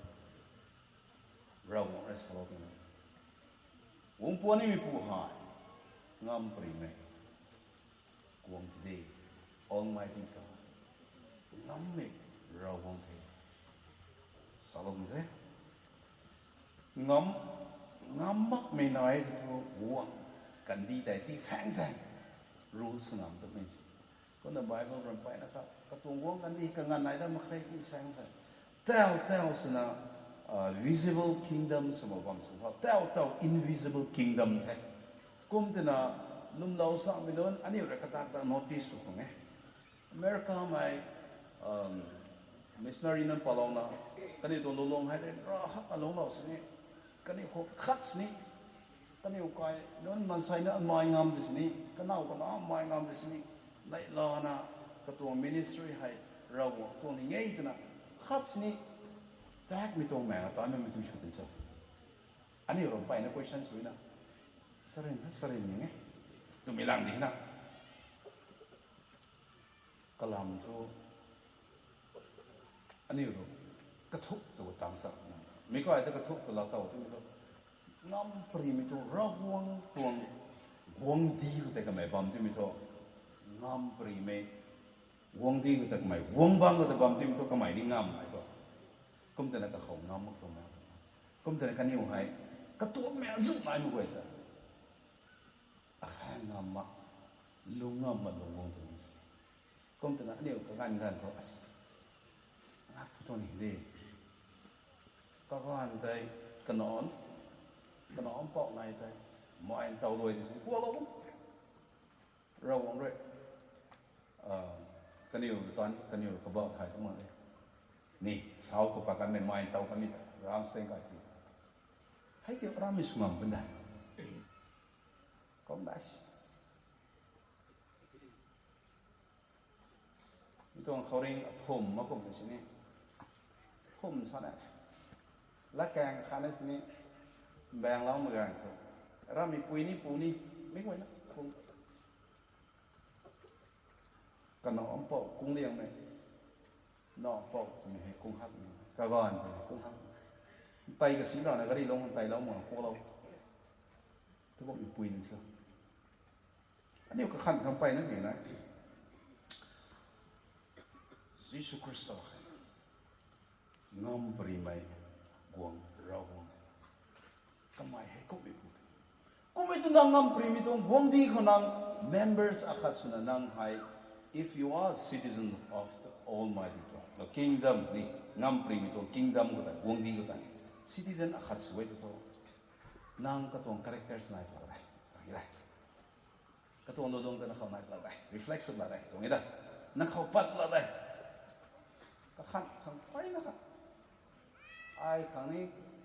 Ravguangc rui salou twna, guang puanimei pu hei, ngam primei, guang ti de, Almighty God, ngammei Ravguangc the, salou the. Ngam, ngam makmei nai thu guang kandih tei ti saeng zaeng, rule sw ngam twmei si. Kumna Bible ram mpeyna kha, katuang guang kandih kanganv nai dat mak khe ti saeng zaeng. Tau, tau swna, ah, visible kingdom swmei bam sw kha, tau, tau invisible kingdom the. Kum twna, lwmlou samei nunc, aniu rui katak ta notice sw khang e. Americamei, um, missionary nunc palouna, kaniw tuang lulung hei ryanra hak a lungclou sini, kaniw khou khat sini, kaniw kai nunc maansei na mai ngam di sini, kanow kana mai ngam di sini, neihlana, katuang ministry hei, Ravguangc tuang ni nge twna, khat sini, takmei tuang maeng a tanmei tu sw tin sa. Aniu ram mpeyna question swna, sarin, sarin ni nge, twmei lang di na. Kalam thu, aniu ru, kathuk tu tang sak na. Mi kai ta kathuk tu la tau twmei thu, ngam primei tu, Ravguangc tuang, guangcdic khou tei kamei bam twmei thu, ngam primei, guangcdic khou tei kamei, guang bang khou tei bam twmei thu, kamei ni ngam hei tu. Kum twna kakhou ngam mak tuang na tu. Kum twna kaniw hei, katuakmei azuh nai mak guay ta. Akhan ngam mak, lung ngam mak lung guang twmei si. Kum twna aniu kaganv ganv khou as, ngak phu tuang ni de. Kaganv tei, kanac, kanac mpouh nai tei, mai ntaw luai di sini kuaklou. Ravguangc rui, ah, kaniw tan, kaniw kabah thay tu mak de. Ni, sau khou pat kanmei mai ntaw kanmei ta, ram seng kai ti. Hei kiu rammei sw ngam pun da. Kum dai. Mi tuang khouringh aphum makum sini. Phum sa na. Latkaeng khat na sini. Mbaenglou mak ganv khou, rammei pui ni pu ni, mi guayna phum. Kanac mpouh kung liangmei, nac mpouh twmei hei kung hakmei, kaganv twmei kung hak. Tei kasi lana gari lung tei lou mak kuaklou. Thu bammei pui ni sa. Aniu kakhan khang mpeyna ni na, Jisu Khrista hei, ngam primei guang Ravguangc the. Kamei hei kumhmei pu the. Kummei tu nang ngam primei tuang guangcdic khou nang members akhat swna nang hei, if you are citizen of the Almighty God, the kingdom ni, ngam primei tuang kingdom khou tei, guangcdic khou tei, citizen akhat sw e tu thu, nang katuang characters nai tu de, tuang e de. Katuang lulung ta na khou nai lak de, reflection lak de, tuang e da. Na khou pat lak de. Kakhan khang mpeyna kha, ai khang ni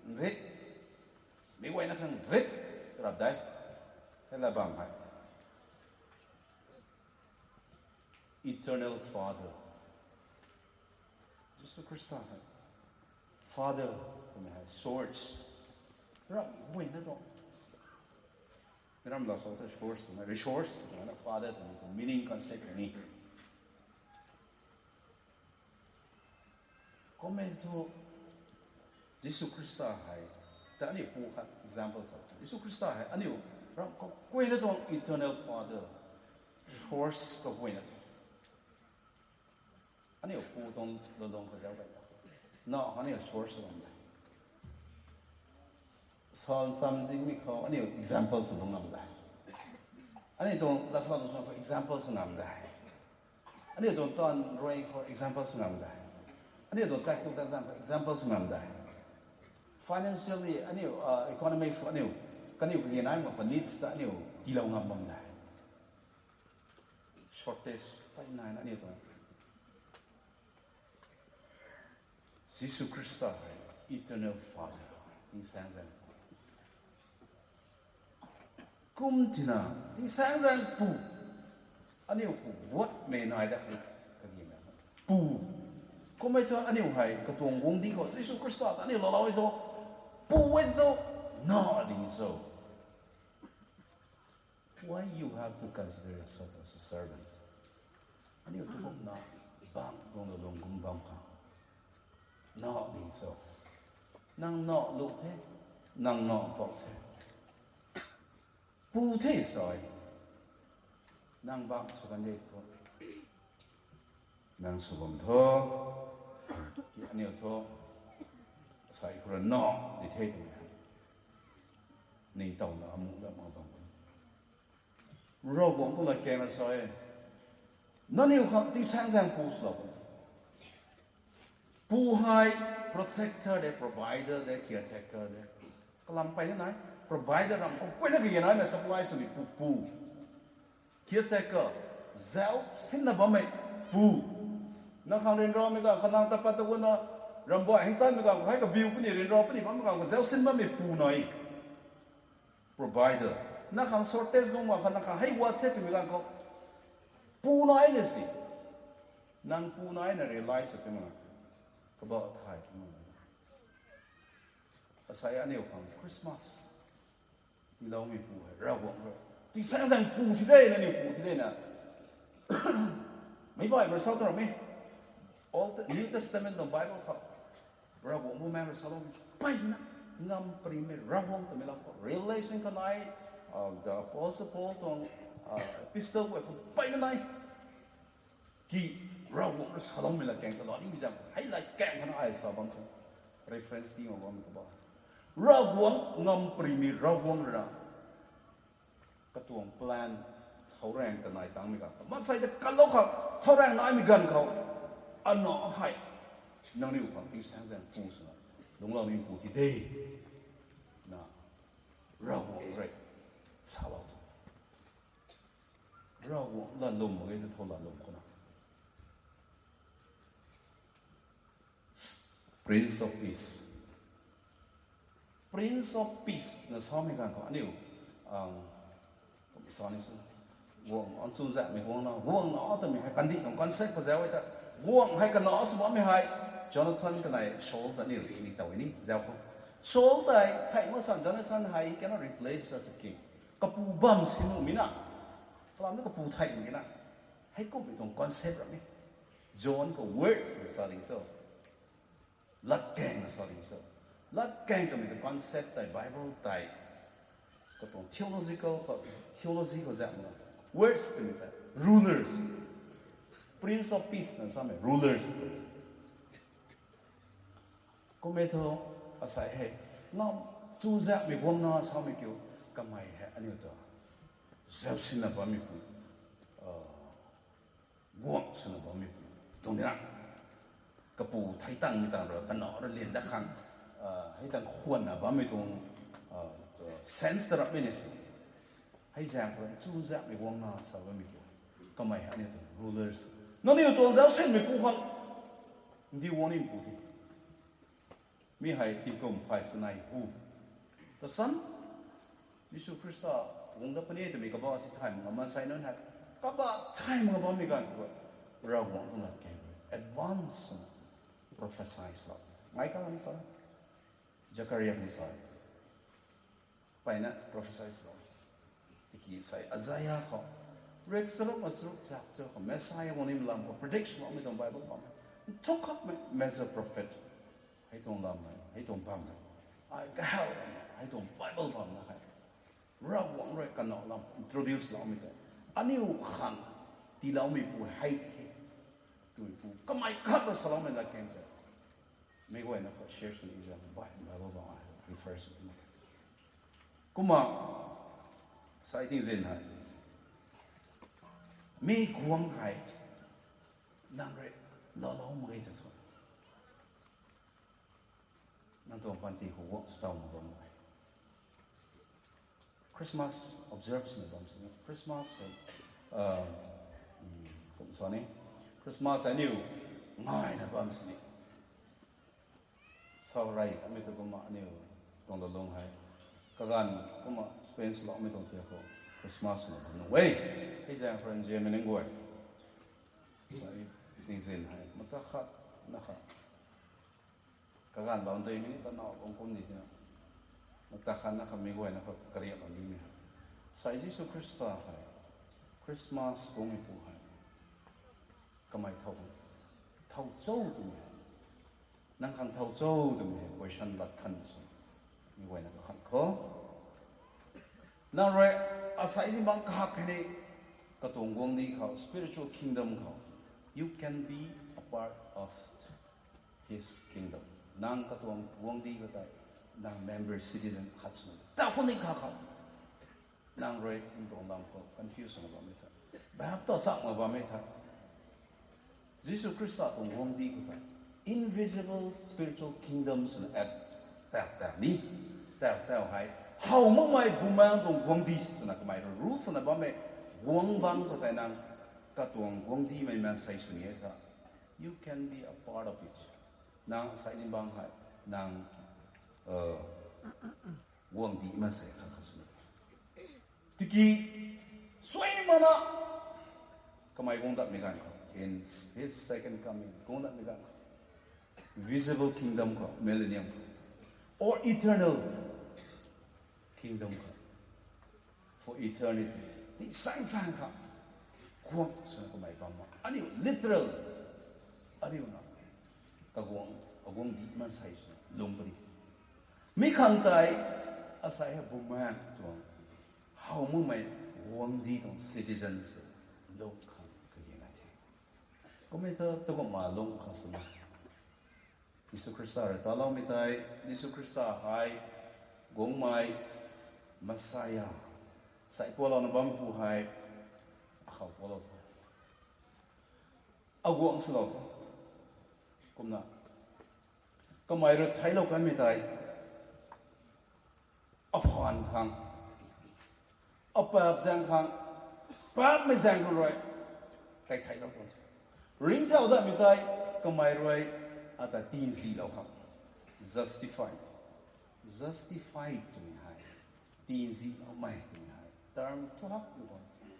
nrit, mi guayna khang nrit, rap de. Hei la bam hei, Eternal Father, Jisu Khrista hei, Father twmei hei source, Ram guayna tuang. Ram la so ta source na, resource na, father tuang meaning concept ni. Comment thu Jisu Khrista hei ta aniu pu khat example sa. Jisu Khrista hei aniu ram kaguayna tuang eternal father, source kaguayna tuang. Aniu pu tuang lolong kazau bai. Na aniu source lam de. San samzing mi khou aniu example sw ngam de. Aniu tuang lasa tuang khou example sw ngam de. Aniu tuang tan rui khou example sw ngam de. Aniu tuang tak tu tak zang khou example sw ngam de. Financially aniu, uh, economics khou aniu, kaniu kage nai mak pa needs ta aniu tiilou ngam bam de. Shortage pai nai na aniu tuang. Jisu Khrista hei eternal father, tingsaeng zaeng pu. Kum tina, tingsaeng zaeng pu. Aniu pu buatmei nai da kha kagina. Pu. Kummei thu aniu hei katuang guangcdic khou Jisu Khrista ta aniu laalou e thu, pu e thu, na ding so. Why you have to consider yourself as a servant? Aniu tu kumna bang tuang lung kum bam kha. Na ding so. Nang na lu the, nang na pok the. Pu the sai. Nang bang sw kan de thu. Nang sw bam tho. Ki aniu tho. Sai khou rui na di the twmei hei. Ningtowna amu lam mak bam. Ravguangc pu lat kaeng na sai. Nangniw khang tingsaeng zaeng pu swlou. Pu hei protector de, provider de, caretaker de. Kalam peyna nai, provider ram khou guayna kage naimei supply swmei pu, pu. Caretaker, zauc sinna bammei pu. Nang khang ryanramei ganv khou nang ta pat ta guanna, rambuay hengtanmei ganv khou hei kabiu puni, ryanra puni bammei ganv khou zauc sin bammei pu nai. Provider. Nang khang shortage guang mak kha, nang khang hei wat the twmei ganv khou, pu nai na si. Nang pu nai na realize sw twmei. Kabah thay twmei. Asei aniu khang Christmas tiiloumei pu hei Ravguangc rui, tingsaeng zaeng pu thi de na, aniu pu thi de na. Meic baihmei rui sa tu rammei, Old, New Testament tuang Bible khou Ravguangc Bumaengh rui saloumei mpeyna, ngamparymei Ravguangc twmei lam khou Revelation kanei, uh, the Apostle Paul tuang, uh, epistle khou mpeyna nai. Ki Ravguangc rui saloumei latkaeng ta lani mi zaeng hei latkaeng khana ai sa bam the. Reference ti mak bammei kabah, Ravguangc ngamparymei Ravguangc rui na katuang plan, thouraeng ta nai tangmei ganv khou, maansei ta kalou khang thouraeng naimei ganv khou, ana hei nangniw khang tingsaeng zaeng pu swna lungcloumei pu thi de na Ravguangc rui salou tho. Ravguangc lalwm mak ge thu, tho lalwm khou na. Prince of Peace. Prince of Peace na samei ganv khou aniu, um, kum sa ni sw, guangc, an chuzaenghmei guangna, guangna twmei hei kandih tuang concept khou zauc e ta, guangc hei kana sw bammei hei, Jonathan kanei Saul ta aniu ni tow ni zauc khou. Saul tei thei mak san Jonathan hei cannot replace as a king. Kapu bam si nuhmei na, kalam na kapu thei mak na. Heikumhmei tuang concept rammei. John khou words na sa ding so, latkaeng na sa ding so. Latkaeng twmei tuang concept tei Bible tei katuang theological, theology khou zauc mak na. Words twmei tei rulers. Prince of Peace na samei rulers. Kummei thu, asei hei ngam, chuzaenghmei guangna samei kiu, kamei hei aniu ta zauc sinna bammei pu, uh, guangc swna bammei pu tuang dina. Kapu thei tangmei tang rui, kanac rui lyan dat khang, uh, hei tang khwanna bammei tuang, uh, sense ta rapmei na si. Hei zaeng khou chuzaenghmei guangna sa bammei kiu, kamei hei aniu tuang rulers. Nangniw tuang zauc sinmei pu khang ndiu guang ni pu the. Mi hei tingkum phay sanei hu ta san, Jisu Khrista guang dat puni twmei kabah si thay mak nga, maansei nunc hei kabah thay mak nga bammei ganv khou, Ravguangc tuang latkaeng rui advance swna prophecy sa, ngai kalam sa, Zakaria ni sa, Mpeyna prophecy swlou. Tiki sei Isaiah khou, rek charuk na charuk chapter khou Messiah guang nimei lam khou predict swloumei tuang Bible bam e. Nthuk khakmei major prophet. Hei tuang lam e, hei tuang bam e. Ai kahaw lam e, hei tuang Bible bam na hei. Ravguangc rui kanac lam introduce loumei tei, aniu khang tiiloumeipu hei the twmeipu kamei khat ta saloumei lat khang tei, meic guayna khou share sw ni zang bai Bible bam ai prefer sw ni. Kumna, sai tingzin hei, mi guang hei nang rui loulou mak ge ta thu, nang tuang panty khou guang staw mak bam e. Christmas observe swna bam sini, Christmas hei, kum sa ni, Christmas hei aniu ngaina bam sini, sa rey kamei tu kumna aniu tuang lolung hei, kaganv kumna spend swloumei tuang thiak khou Christmas swna bam nuh e. Hei zaeng khou nzianmei ning guay, sai tingzin hei mata khat na kha kaganv bam dui mei ni ta naw bam kum ni tina, mata khat na kha meic guayna khou kariaklou nimei hei, sai Jisu Khrista hei Christmas guangmeipu hei kamei thow, thow cho twmei hei, nang khang thow cho twmei hei question lat khan sw, meic guayna kakhan khou, nang rui asei ni bang kahak hei ni, katuang guangcdic khou, spiritual kingdom khou, you can be a part of his kingdom. Nang katuang guangcdic khou tei, nang member, citizen khat sw ta khou ni kha khou, nang rui ntuang lam khou confuse na bammei the, bap ta chakna bammei the. Jisu Khrista tuang guangcdic khou tei invisible spiritual kingdom swna at tau tau ni, tau tau hei, how makmei Bumaengh tuang guangcdic swna kamei rui rule swna bammei guangc bang khou tei nang katuang guangcdicmei maansei sw ni e tha, you can be a part of it. Nang asei ni bang hei, nang guangcdic maansei khat khat sw ni. Tiki suai mana kamei guang datmei ganv khou, in his second coming guang datmei ganv khou, visible kingdom khou, millennium khou, or eternal kingdom khou, for eternity, tingsaeng saeng kha guang swna kamei bam mak, aniu literal, aniu na kaguang, kaguangcdic maansei swna lung puni. Mi khang tei asei hei Bumaengh tuang how makmei guangcdic tuang citizen sw lung khang kage nai the. Kummei thu tukumna lung khang swna Jisu Khrista rui taloumei tei, Jisu Khrista hei guangmei Messiah, sai pualouna bampu hei, akhou pualou tho, aguang swlou tho. Kumna kamei rui theiclou kanmei tei, aphaan khang, apaap zaeng khang, paapmei zaeng khang rui tei theiclou tuang the. Ringcthau datmei tei kamei rui ata tinzilou khang, justified, justified twmei hei, tinziloumei twmei hei term thu hak ni tuang the.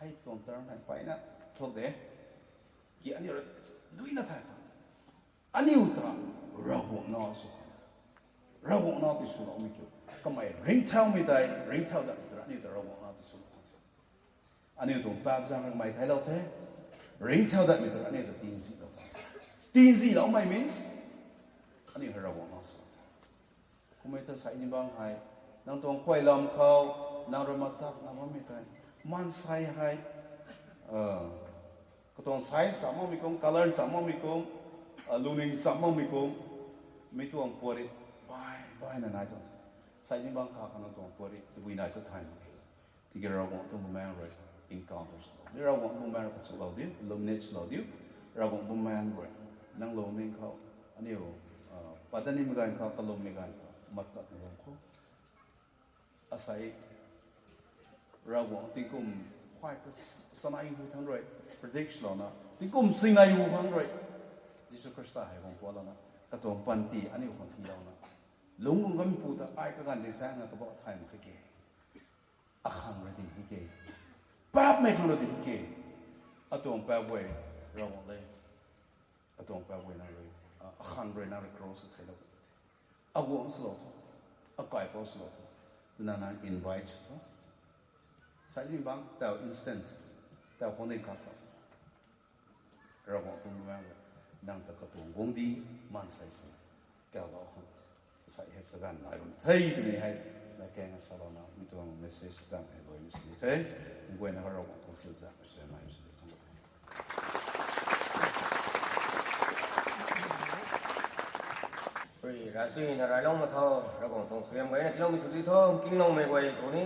Hei tuang term hei mpeyna thuk de, ki aniu rui duina thay khang, aniu ta Ravguangc nac sw khang, Ravguangc nac tiswloumei kiu, kamei ringcthaumei tei, ringcthau datmei tei aniu ta Ravguangc nac tiswlou khang the. Aniu tuang paap zaeng khang kamei theiclou the, ringcthau datmei tei aniu ta tinzilou the. Tinziloumei means aniu hei Ravguangc nac sw the. Kummei thu sai ni bang hei, nang tuang khuay lam khou, nang rui matakna bammei tei, maansei hei, katuang size sa makmei kum, color sa makmei kum, lungning sa makmei kum, mi tuang puari bai baina nai tuang the. Sai ni bang kha khou nang tuang puari tabui nai sa thay mak e. Tiki Ravguangc tuang Bumaengh rui encounter swlou diu, Ravguangc Bumaengh rui kachuklou diu, illuminate swlou diu, Ravguangc Bumaengh rui nang lungning khou, aniu, padanimei ganv khou, kalummei ganv khou matakna bam khou, asei Ravguangc tingkum khuay ta sanei hu thangc rui predict swlouna, tingkum singnei hu thangc rui Jisu Khrista hei guang pualouna, katuang panty aniu khang tiilouna, lungc guang kameipu ta ai kaganv ding saengna kabah thay mak khe ke. Akhang rui ding hei ke, paapmei khang rui ding hei ke, atuang paap guay Ravguangc le, atuang paap guay nang rui, akhang rui nang rui cross theiclou the. Aguang swlou tho, akaipou swlou tho. Twna nang invite sw tho. Sai zingbangc tau instant, tau khang ding khat tho. Ravguangc tuang luang nang ta katuang guangcdic maansei sw kalou khang, sai hei kaganv nai bam the twmei hei, na kang salouna mi tuang message tang hei luai ni sini the. Nguayna Ravguangc tuang silzak mei sw nai sw tho. Pari rasuina railou ma tho, Ravguangc tuang suaihiam gayna tiiloumei sw di tho, kingloumei guay khou ni.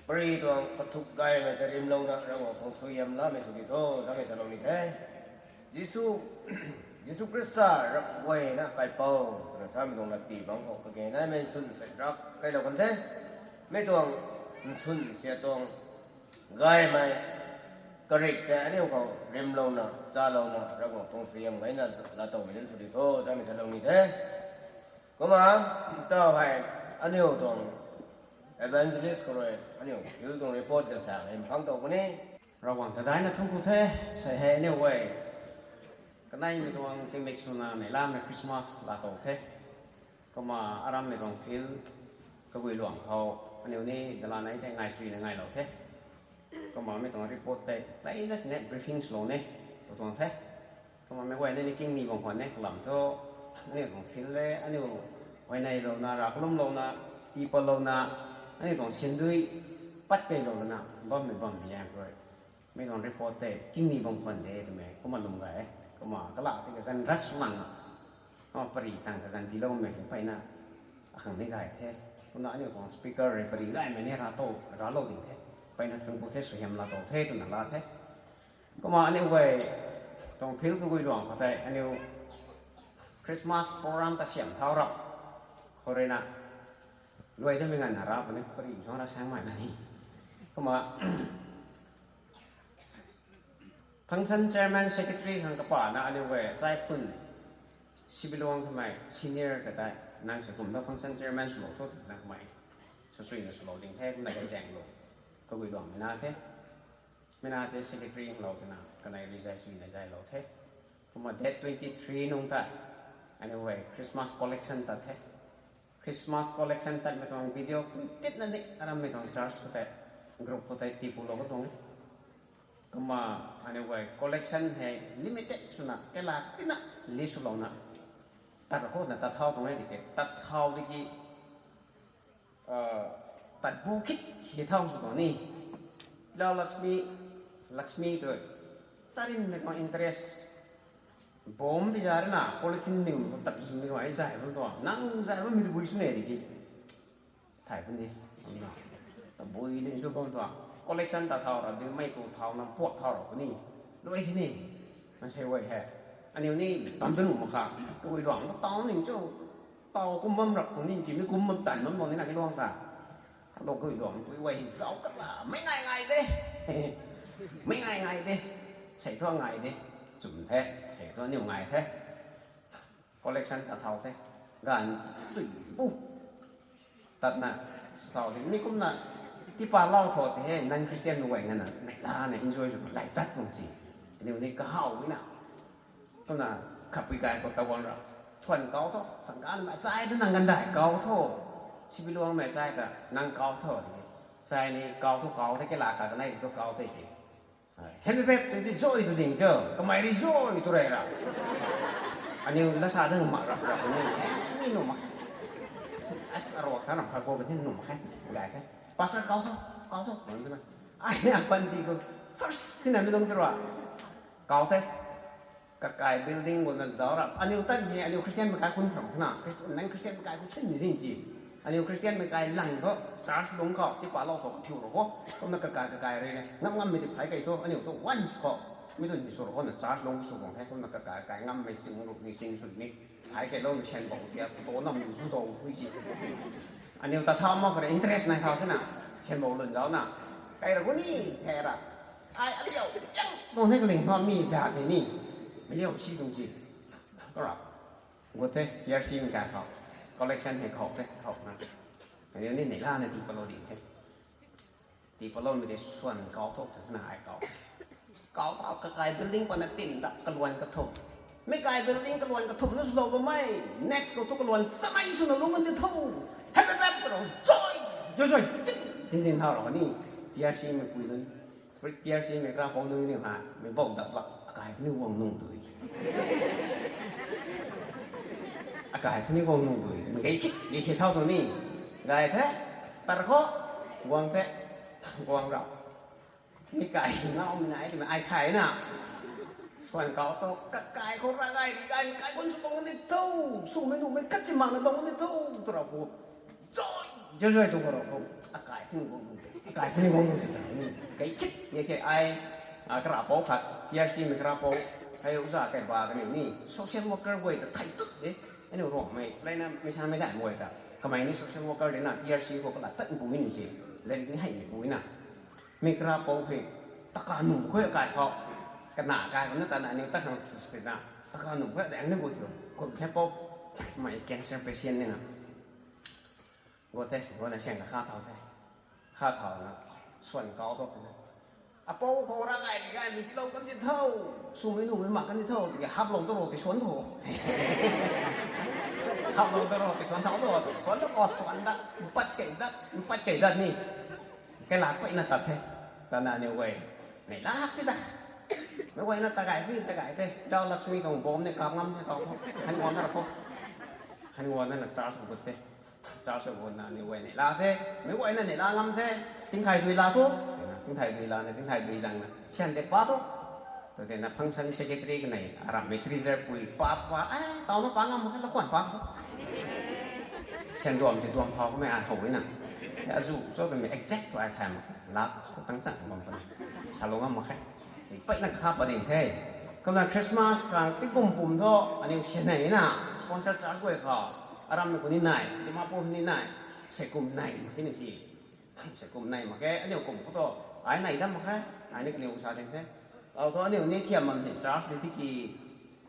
Pari tuang kathuk gaymei ta rimlouna Ravguangc tuang suaihiam lamei sw di tho, samei salou ni the. Jisu, Jisu Khrista rap guayna kaipouc twna samei tuang lat ti bangc khou kage naimei nsun se rap kailou kan the. Mi tuang nsun sia tuang gaymei karik tei aniu khou rimlouna, chalouna, Ravguangc tuang suaihiam gayna laatowmei nunc sw di tho, samei salou ni the. Kumna, tau hei, aniu tuang evangelist khou rui, aniu field tuang report kan sa hei mphang tow puni. Ravguangc ta daina thuanc ku the, sei hei aniu guay kaneimei tuang tingmik swna neihlamei Christmas laatow the. Kumna arammei tuang field kaguiluang khou aniu ni dalanei tei ngai suina ngailou the. Kumna mi tuang report tei leina sini briefing swlou ni tu tuang the. Kumna meic guayna ni kingni bam khwan e kalam thu, aniu tuang field le, aniu huayneylouna, rav kalumlouna, tiipatlouna, aniu tuang sindui pat keylouna bammei bam zaeng rui, mi tuang report tei kingni bam khwan de twmei kumna lwm gay e. Kumna kala tiki kan ras lang, kumna pari tang kaganv tiiloumei mpeyna akhang ni gay the. Kumna aniu tuang speaker rui pari gaymei ni rav tow, ravlou ding the. Mpeyna thuanc ku the, suaihiam laatow the twna la the. Kumna aniu guay tuang field kaguiluang khou tei aniu Christmas program kasiam thau rap khou ruina luai damei nganvna rap puni, pari suang ra saengmei na ni. Kumna function chairman, secretary khang kapana aniu guay chai pun sibiluang kamei senior ka tei, nang se kumna function chairman swlou tho twna kamei swsuina swlou ding the, kumna gay zaenglou kaguiluangmei na the. Mi na tei secretary lou twna kanei rui zay suina zaylou the. Kumna date twenty three nungc ta aniu guay Christmas collection tat the. Christmas collection tatmei tuang video kumtitna ni arammei tuang church khou tei, group khou tei tiikulou ka tuang e. Kumna aniu guay collection hei limited swna kaila tina list swlouna tat khouna tat thau tuang e tiki, tat thau tiki tat bu khit hi thau sw tuang ni. Lau Lakshmi, Lakshmi tu charinmei tuang interest, bomb bi za rana polythene niw tat zumei tuang ai zay bam tuang, nang zay bammei tu bui sw ne tiki thay puni. Tabui ling sw bam tuang, collection tat thau ra, duimei ku thau, nam puak thau ra puni. Luai the ni. Maansei guay hei aniu ni bam ta nuh mak kha. Kaguiluang ta taw ning cho, taw kum bam rap puni, chimei kum bam tan bam tuang ni na kaluang ta. Talo kaguiluang pui guay hei zauc kala meic ngai ngai de, meic ngai ngai de. Sei thu ngai de. Chum the, sei thu aniu ngai the. Collection tat thau the, ganv chui bu tatna sw thau the. Mi kumna tiipatlou tho tei hei non-Christian mei guay nganvna meic lana enjoy sw lay tat tuang si. Aniu ni kahaw na. Kumna khappui kai khou ta guang ra, thuan kau tho, thuan kanmei chai ta nang gandai kau tho, sibiluangmei chai ta nang kau tho tiki, chai ni kau thu kau the, kala kha kanei thu kau the ki. Happy birthday tu joy tu ding cho, kamei rui joy tu rey ra. Aniu lasa dang mak rap rap ni, e, mi nuh mak. As aruak tha ram kha khou kani nuh mak khe, gay khe. Pastor kau tho, kau tho, mang twna. Ai ni apanty khou first tina mi lung tu ra. Kau the. Kakai building guangna zauc ra. Aniu tat ni, aniu Christian mei kai khun phrang khana, Christian, nang Christian mei kai khun sin ni ding ci. Aniu Christian mei kai lang thu church lung khou tiipatlou tho kathiu ru kho. Kumna kakai kakai rui ni ngam ngammei ti phey kei thu, aniu thu once khou mi tu ni sw ru khona church lung sw guang the. Kumna kakai kakai ngammei sing ru ni sing sw ni, phey kei loumei sian bou tia ku to nam ni zu to pui ci. Aniu ta thau mak khou rui interest nai thau thena, sian bou lun zaucna, kei ra gu ni, kei ra. Ai aliau yang tuang the kaling thu mi zat ni ni, mi liau si tuang ci. Kara gut the, T R C mei kai khou, collection hei khou the, khou na, kaniw ni neihla na tiipatlou ding the. Tiipatloumei tei swan kau tho twna ai kau, kau tho, kakai building pana tin rap kaluan kathumh. Meic kai building kaluan kathumh na swlou bammei, next khou thu kaluan samei swna lungc kan di tho. Happy birthday! Zoi, zoi, zoi, zin, zin, zin thau rou ni. T R C mei pui nunc, T R C mei kara pou nunc ni ha, mei bou dap lak, akai ni guang nung dui. Akai ni guang nung dui. Mei gei khit, gei khit thau tu ni. Gay the, tar khou, guang the, guang rau. Mi kai ngau mi nai twmei ai thay na. Swan kau tu, kakai khou ra gay, gay, mi kai kun sw bang ni tho, swmei nuhmei khat si mak na bang ni tho, tu rau khou. Zoi, zoi, zoi tu khou rau khou. Akai thing guang nung te, akai thing guang nung te, ta ni. Kai khit, ye ke ai, a, kara pou khat, T R C mei kara pou, hei uza kai ba kaniw ni, social worker guay ta thay tut de. Aniu Ruangmei, lai na, mei san mei dai guay ta. Kamei ni social worker de na, T R C khou kala tat bu ni si. Lairik ni hei ni bu na. Mi kara pou hei, taka num khou kai khou. Kana kai khou na ta na, aniu ta khang tu state na. Taka num khou de ang ni gu thiu. Kum the pou, mei cancer patient ni na. Gu the, gu na siang na kha thau the. Kha thau na, swan kau thau the. Apou khou ra gay, gay, mi tilou kan di tho. Swmei nuhmei mak kan di tho. Tiki haplou tu rou ti swan tho. Haplou tu rou ti swan thau tho. Swan tho, swan dat, mpat kei dat, mpat kei dat ni. Kai la peyna tat the. Tana aniu guay. Nei lak ti da. Mei guay na ta gay ti, ta gay the. Dau Lakshmi tuang bom ni kap ngam the tau tho. Han guan na ra khou. Han guan na church khou gut the. Church khou gut na aniu guay nei la the. Mei guay na nei la ngam the. Tingthai dui la thu. Tingthai dui la na, tingthai dui zang na. Sian te pa thu. Tu te na function secretary kanei, aram mei treasurer pui pa pa, eh, tau na pa ngam mak khe, la khwan pa thu. Sian duam te duam phau kamei ai how na. Te azu cho twmei exact thu ai thay mak khe. Lak thu tang chang bam puni. Salou ngam mak khe. Peyna kakha pa ding the. Kumna Christmas khang tingkum pum thu, aniu sian nei na, sponsor church guay khou. Aram mei khou ni nai, Dimapur ni nai, seikum nai mak khe ni si. Seikum nai mak khe, aniu kum khou thu, ai nai dam mak khe, ai ni kaniw sa ding the. Au thu aniu ni thiam bam si church ni tiki,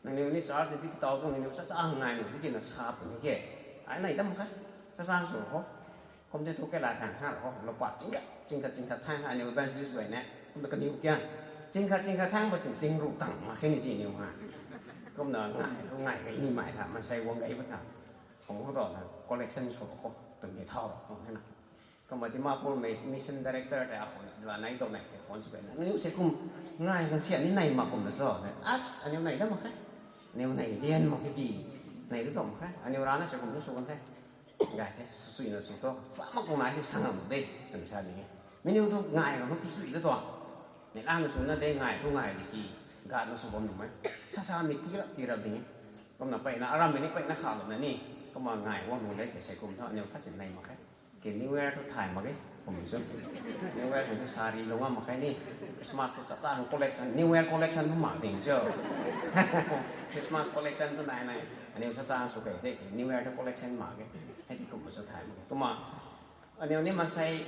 nangniw ni church ni tiki tau thu, nangniw chacha ngai nu tiki na sa puni khe. Ai nai dam mak khe, chacha sw khou. Kum te thu kai la thang thang khou, lou pa chingkhat, chingkhat, chingkhat thang, aniu evangelist guay ne, kum ta kaniw kian. Chingkhat, chingkhat thang pa sin ching ru tang mak khe ni si niw ha. Kumna ngai thu ngai gay ni mai tha, mansei guang gay pa tha. Kum khou thu na collection sw khou, twmei thau, tuang the na. Kumna Dimapur mei mission director tei akhou la nai tou nai tei phone sw kai na. Aniu seikum ngai khang sian ni nai mak kum na cho. As, aniu nai dam mak khe. Aniu nai lian mak khe ki. Nai tu tou mak khe. Aniu rana seikum tu sw kan the. Gay the, sw sui na sw thu. Sa mak kum nai ti sang am de. Twmei sa ding e. Mei niw thu ngai khang ti sui tu tuang. Nei la na sw na de ngai thu ngai di ki. Gat na sw bam nuh mei. Sa sa mei ti rap, ti rap ding e. Kumna peyna, aram mei ni peyna kha lou na ni. Kumna ngai guang nung de, kei seikum thu, aniu khat sin nai mak khe. Kei New Year thu thay mak ge, kum chu. New Year khang thu sari lou ngam mak khe ni. Christmas thu chacha khang collection, New Year collection thu mak ding cho. Christmas collection thu nai nai. Aniu chacha sw kei the, kei New Year thu collection mak ge. Hei ti kum chu thay mak ge. Kumna, aniu ni mansei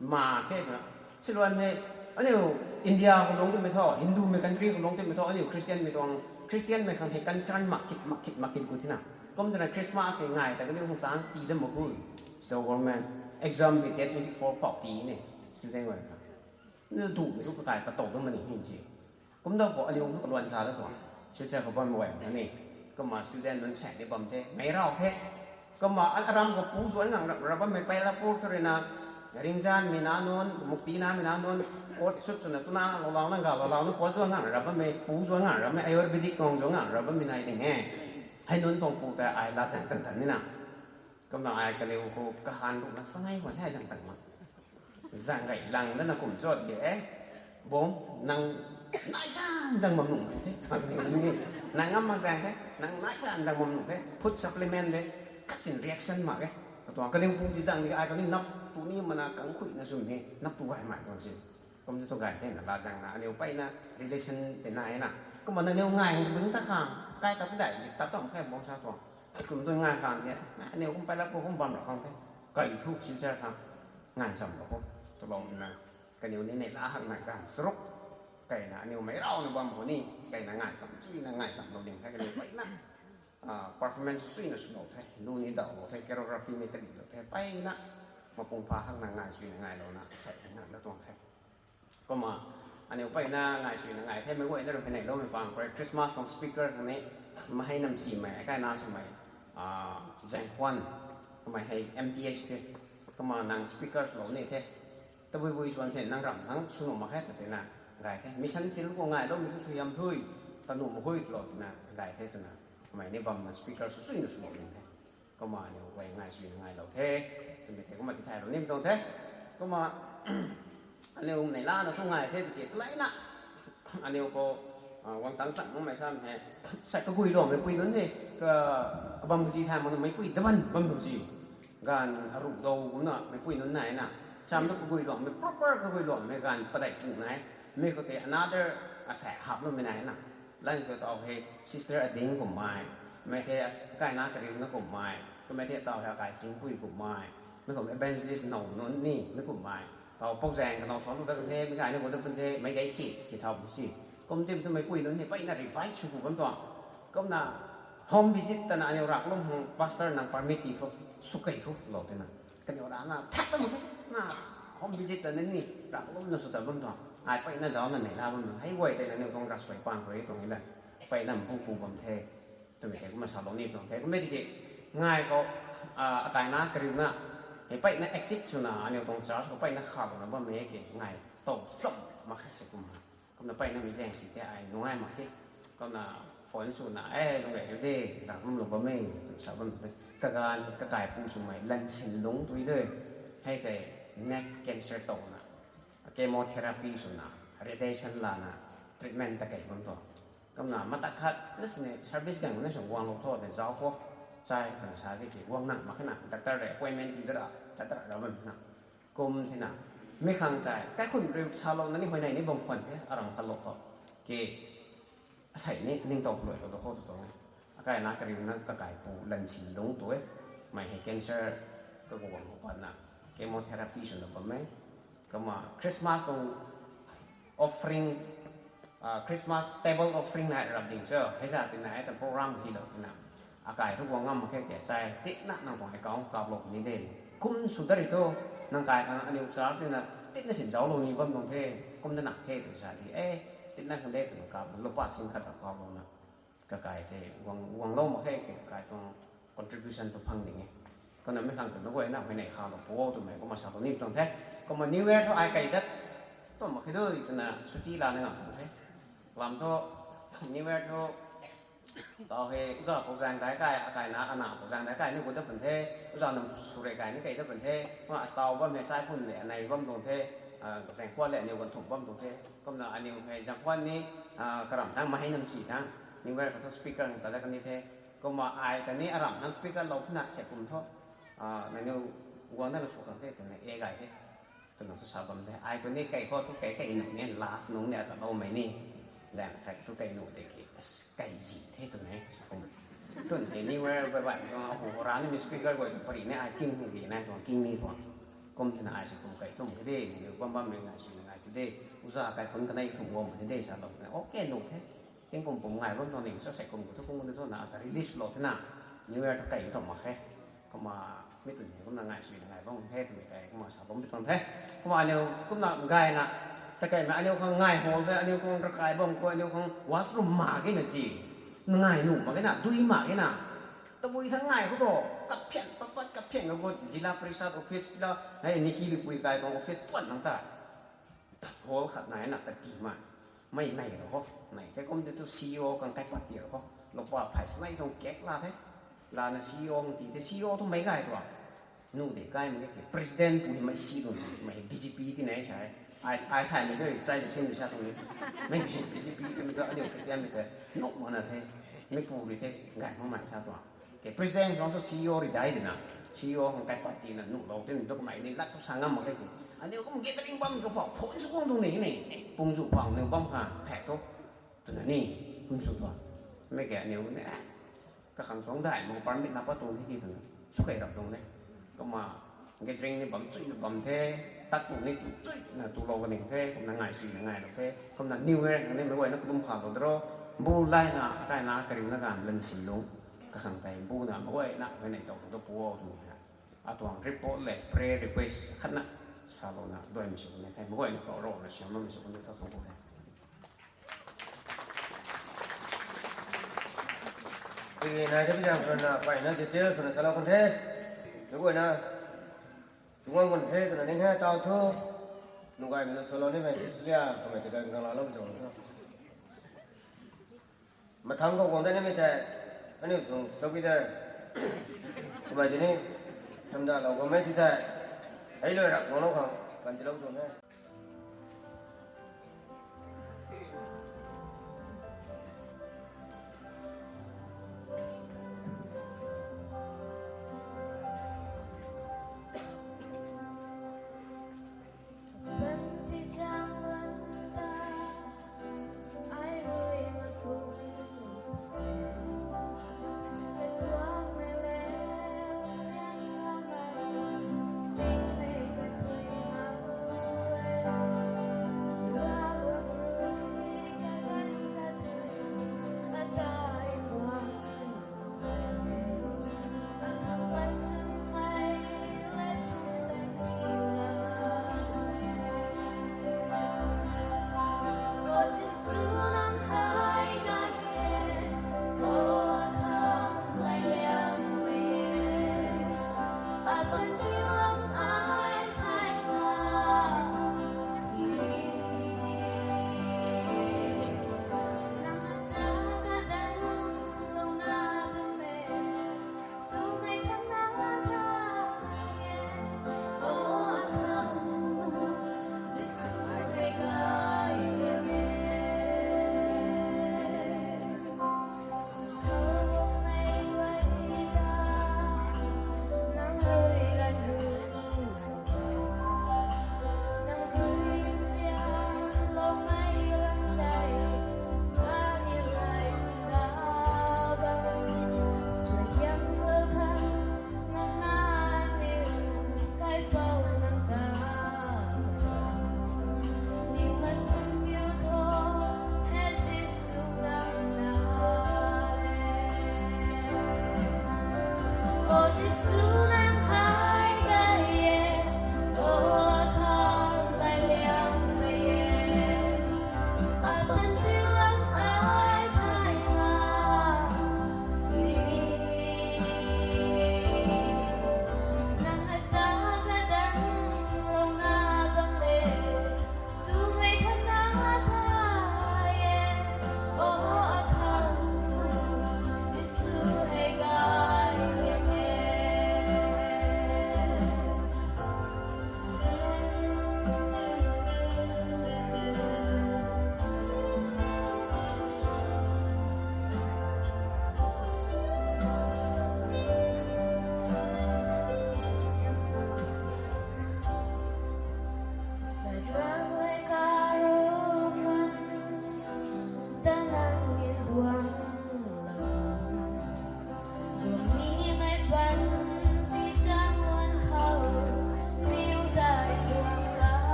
mak khe na. Siluan hei, aniu India khou lungc twmei thu, Hindu mei country khou lungc twmei thu, aniu Christian mei tuang, Christian mei khang hei concern mak khit, mak khit, mak khit gu thina. Kum twna Christmas hei ngai ta kaniw khang chance ti dam mak hu. State government exam hei date twenty four phou ti ne, student guay khang. Aniu dumei thu kakai ta tow dam mani hin si. Kum da khou aniu khou kaluan sa da tuang. Silchar khou bam guay na ni. Kumna student nunc saeng de bam the, mei rau the. Kumna a-, aram khou pu zuan ngang ra, ra bammei Pylapur thu rui na, Ringzanmei na nunc, Muktinamei na nunc, coat suit swna tuna lou lau na ga lou lau na pu zuan ngang ra bammei, pu zuan ngang ra bammei, Ayurvedic tuang zuan ngang ra bammei nai ding e. Hei nunc tuang pu ta ai la zaeng tan tan ni na. Kumna ai kaniw khou kahan runa sanei khwan hei zaeng tan mak. Zaeng gay lang dana kum cho de e. Bung, nang nai san zaeng bam nung the. Nang ngam mak zaeng the, nang nai san zaeng bam nung the. Food supplement de, kachin reaction mak e. Katuang kaniw pu ti zaeng di ai kaniw nap tu ni mana kang khuina sw ni, nap tu gay mai tuang si. Kum tu gay the na la zaeng na, aniu peyna relation tei nai na. Kumna nangniw ngai bung ta khang, kai ta pi dai, ta tom khe bung sa tuang. Kum tu ngai khang the, aniu kum Pylapur kum bam ra khang the. Kai thu Silchar khang, ngai zam ra khou. Tu bam na, kaniw ni nei la hak nai kan saruk. Kaina aniu mei rau na bam khou ni, kaina ngai zam chui na ngai zam lou ding the, kaniw peyna. Ah, performance sui na swlou the, lu ni daw lou the, choreography mei tari lou the, peyna mapung pha hak na ngai sui na ngai lou na, sai the ngang da tuang the. Kumna, aniu peyna ngai sui na ngai the, mei guay na rui hei nei loumei pang, Christmas tuang speaker khang ni, mahei nam simei, akai na swmei, ah, Zaengkhwan, Kamei hei M T H the. Kumna nang speaker swlou ni the. Tabui bui swan the nang ram nang swnu mak khe ta tina. Gay the. Mission field khou ngailoumei tu sw hiam thui. Tanu ma hui twlou tina. Gay the twna. Kamei ni bamna speaker sw suina swlou ni the. Kumna aniu guay ngai suina ngailou the. Twmei the kumna tithaylou nim tuang the. Kumna aniu neihla na tu ngai the tiki playna. Aniu khou, guang tang chang makmei sam he. Sai kaguiluangmei pui nunc he. Ka, kabam kazi thay makna meipui daban bam lu zi. Ganv aruh dou kumna meipui nunc nai na. Cham tu kaguiluangmei proper kaguiluangmei ganv padeih pung nai. Mi khou tei another asei haploumei nai na. Lan khou tau hei sister Ading kummei. Mei the kaina kariuna kummei. Kamei the tau hei akai Singpui kummei. Mi kum evangelist now nunc ni mi kummei. Tau Pouzang kanau sa lu dat kan the, mi kai ni khou dat pun the, mei gay khi, khi thau pun si. Kum tim tu meipui nunc ni peyna revive sw ku bam tuang. Kumna home visit tana aniu raklum hang pastor nang permit ti thu, sw kei thu, lou tina. Kaniw rana thak bam the, na home visit tana ni raklum na sw ta bam tuang. Ai peyna zauc na neihla bam tuang. Hei guay tei na niw tuang ras guay pang khou rui tuang hei la. Peyna mbu ku bam the. Twmei the kumna salou ni tuang the. Kummei tiki ngai khou, akaina kariuna, hei peyna active swna aniu tuang church khou peyna khalouna bammei ki ngai tow cham mak khe se kumna. Kumna peyna mi zaeng si the ai nungai mak khe. Kumna phone swna, e, lung gay riu de, rak lum lou bammei, twna sa bam the. Kaganv, kakaipu swmei, Lansinlung tui de. Hei tei neck cancer towna, chemotherapy swna, radiation lana, treatment ta kei bam tuang. Kumna matak khat na sini service gang na sw guanglou tho tei zauc khou. Chai twna sa di ki guang nang mak khe na, doctor rui appointment ti dara, chat dara ra bam na. Kum thena. Mi khang tei kaikhunc riu salouna ni huayney ni bam khwan the, aram khat lou khou. Ki asei ni ningtow luailou da khou tu tuang e. Akaina kariuna kakaipu Lansinlung tu e. Mei hei cancer kaguang khou patna chemotherapy swna bam e. Kumna Christmas tuang offering, Christmas table offering nai rap ding cho, hei za tina hei ta program hilou tina. Akai thu guang ngam mak khe ke sai, titna nang tuang account kaplou ni de. Kum sw dari thu, nang kai khang aniu church tina, titna sin zauclou ni bam tuang the, kum dana khe tw sa di e, titna khang de twna kap, lupa sing khat ta kaplouna. Kakai tei guang, guanglou mak khe ke kakai tuang contribution tu phang ding e. Kumna mi khang twna guayna huayney khalou pu twmei kumna salou ni tuang the. Kumna New Year thu ai kei dat, tu mak khe dui twna suti lana ngam tuang the. Lam thu New Year thu tau hei uza khou zaeng dai kai, akaina ana khou zaeng dai kai ni khou dat pun the, uza nam sw rey kai ni kei dat pun the, kumna astau bam hei sai phun le anei bam tuang the, zaeng khuan le aniu ganv thumh bam tuang the, kumna aniu hei zaeng khuan ni, karam thang mahei nam si thang, New Year khou thu speaker ta dat kan ni the, kumna ai ta ni aram thang speaker lou thuna se kum thu, nangniw guang dana sw khang the twna e gay the. Twna thu sa bam the. Ai khou ni kei khou thu kei kei nuh ni last nung ni ata loumei ni. Zaeng khat thu kei nuh de ki, kei zi the twmei sa kum. Tun hei New Year bai bai tuang apu khou ra nimei speaker guay tu pari ni ai king hung ri nai tuang king ni tuang. Kum thena ai sa kum kei tum khe de, niw bam bammei ngai sw ngai tu de. Uza kaikhunc kanei kathumh guang mak ni de sa lou na. Okay nuh the. Tingkum pum ngai bam tuang ni, so sei kum khou thu kum khou thu na ata release lou thena. New Year thu kei tuang mak khe. Kumna mi tun hei kumna ngai sw ngai bam the twmei tei kumna sa bam tuang the. Kumna aniu kumna gayna, takeimei aniu khang ngai hall the, aniu khang rakai bam khou, aniu khang washroom mak ge na si. Ngai nuh mak ge na, dui mak ge na. Tabui thang ngai khou tu, kaphian, pat pat kaphian khou, Zilla Parishad office la, hei, Niki Lipui kai tuang office tuan nang ta. Hall khat nai na kati ma. Mei nei ro ho, nei the kum tei tu C E O khang kaipat ti ro ho. Lupa phey sanei tuang cake la the. Lana C E O khang ti the, C E O tu meic gay tua. Nu de kai mak ge, president pu hei mei si tuang, mei B J P ti nei sa e. Ai, ai thaymei de, chai ze sin sa tuang ni. Mei B J P ti mei tu aniu Christian mei tei nuh mak na the. Meipu rui the, gay makmei sa tuang. Ke president khang tu C E O rui dai dina, C E O khang kaipat tina nuhlou tin tu kamei ni lat tu sa ngam mak khe ki. Aniu kum gathering bam kapou phone sw guang tuang ni ni. Pung zu pang niw bam khang thak thu. Twna ni, kum sw tuang. Mei ke aniu ni, kakhang suang dai mak permit na pat tuang the ki twna. Sw kei rap tuang de. Kumna gathering ni bam chuina bam the, tat tu ni tu chuina tulou kaning the, kumna ngai chuina ngailou the, kumna New Year khang ni meic guayna kalum khalou daro, bu layna, akaina kariuna ganv Lansinlung, kakhang tei buna meic guayna huayney tow tu pu o twmei hei. Atuang report le prayer request khatna salouna duaimei sw ni the, meic guayna khou rana siam bammei sw ni thau tuang pu the. Tiki nai the bi zaeng swna, mpeyna details swna salou kan the. Meic guayna, chungguang bun the twna ning he tau thu, nungaimei na salou nimei Sisilia kamei tei ganv gang laalou chang thu. Mathang khou guang da nimei tei, aniu tuang chowkidar kamei tei ni, chamdalou guangmei ti tei, hei lui rap guanglou khang kan tilou tuang the.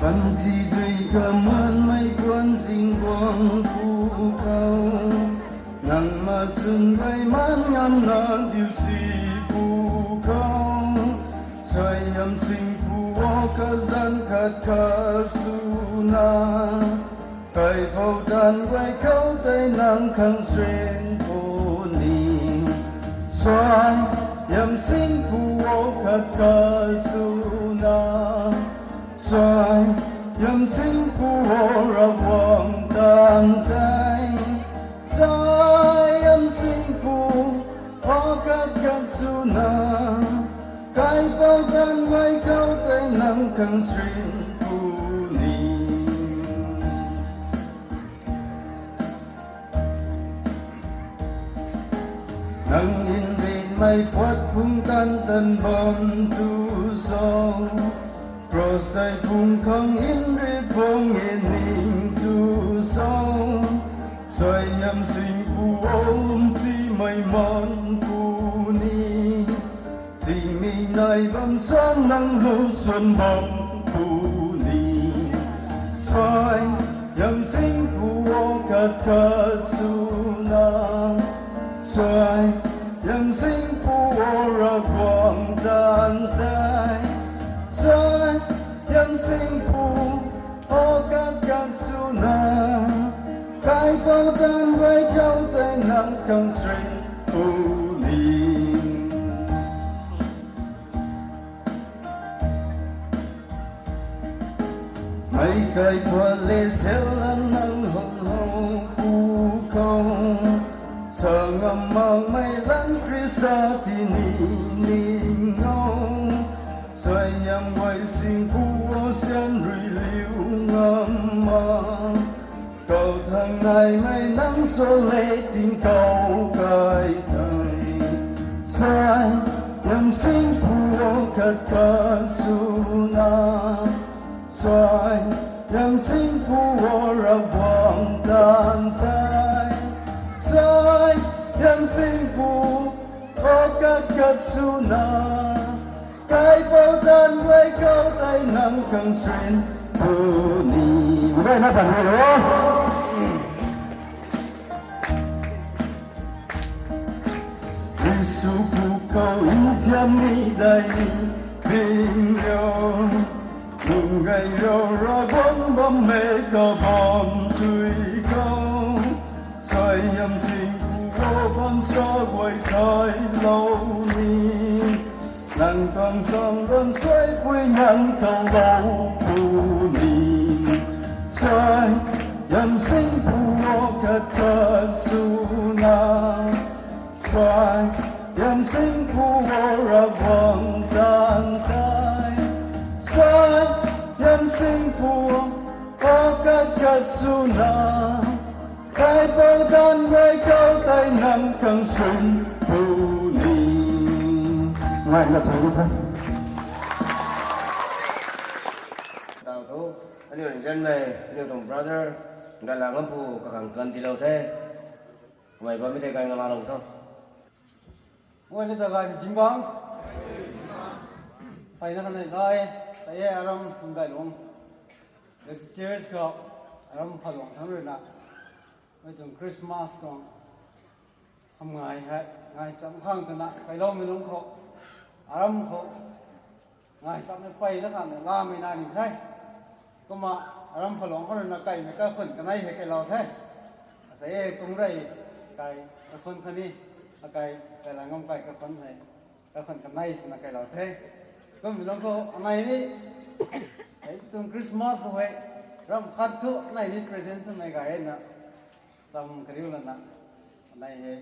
Panty dui kaman mei kuan zing guang pu khou. Nang masun gay man ngamna diu si pu khou, suai yam sing pu o kazan khat kha suna. Kaipouc tan guay khou tei nang khang srin pu ni. Suai yam sing pu o khat kha suna. Suai yam sing pu o Ravguangc tan tei. Suai yam sing pu o khat kha suna. Kaipouc tan guay khou tei nang khang srin pu ni. Nang nrinmei puat phung tan tan bam tu so. Cross tei phung khang nri bam e ning tu so. Suai yam sing pu o lwmsimei man pu ni. Tingmik nai bam sang nang lu swan bam pu ni. Suai yam sing pu o khat kha suna. Suai yam sing pu o Ravguangc tan tei. Suai yam sing pu o khat kha suna. Kaipouc tan guay khou tei nang khang srin pu ni. Meic kaipouc le sel lan nang hang hou pu khou. Sa ngam makmei lan Khrista tini ning o. Suai yam guay sing pu o sian rui liu ngam ma. Kau thang naimei nang sa le tingkauh kai thei. Suai yam sing pu o khat kha suna. Suai yam sing pu o Ravguangc tan tei. Suai yam sing pu o khat kha suna. Kaipouc tan guay khou tei nang khang srin pu ni. Gayna pan hei lo. Jisu pu khou nthiam ni dai ni ping rio. Lung gay rio Ravguangc bammei kabam tui khou. Suai yam sing pu o bam sa guay thailou ni. Nang tuang sang ran suai pui nang khou lou pu ni. Suai yam sing pu o khat kha suna. Suai yam sing pu o Ravguangc tan tei. Suai yam sing pu o khat kha suna. Kaipouc tan guay khou tei nang khang srin pu ni. Ngaina thang the. Tau thu, aniu nzianmei, aniu tuang brother, Gala Ngampu kakhang kan tilou the. Kamei bammei tei kai ngamalou tho. Guayna ta gaymei zingbangc. Peyna khanei lai, tei e aram Phungdailung Baptist Church khou, aram Phaluang thangc ruina, mei tuang Christmas tuang kham ngai hei ngai cham khang twna kailoumei lungc khou, aram khou ngai chammei peyna khanei lamei nai ni the. Kumna aram Phaluang khou ruina kaimei kakhun kanei hei kailou the. Asei e kung rei kai kakhun khatni, akai Kaila Ngam kai kakhun hei kakhun kanei swna kailou the. Kummei lungc khou anei ni, hei tuang Christmas khou hei, ram khat thu anei ni present swmei gayna, cham kariu lana, anei hei,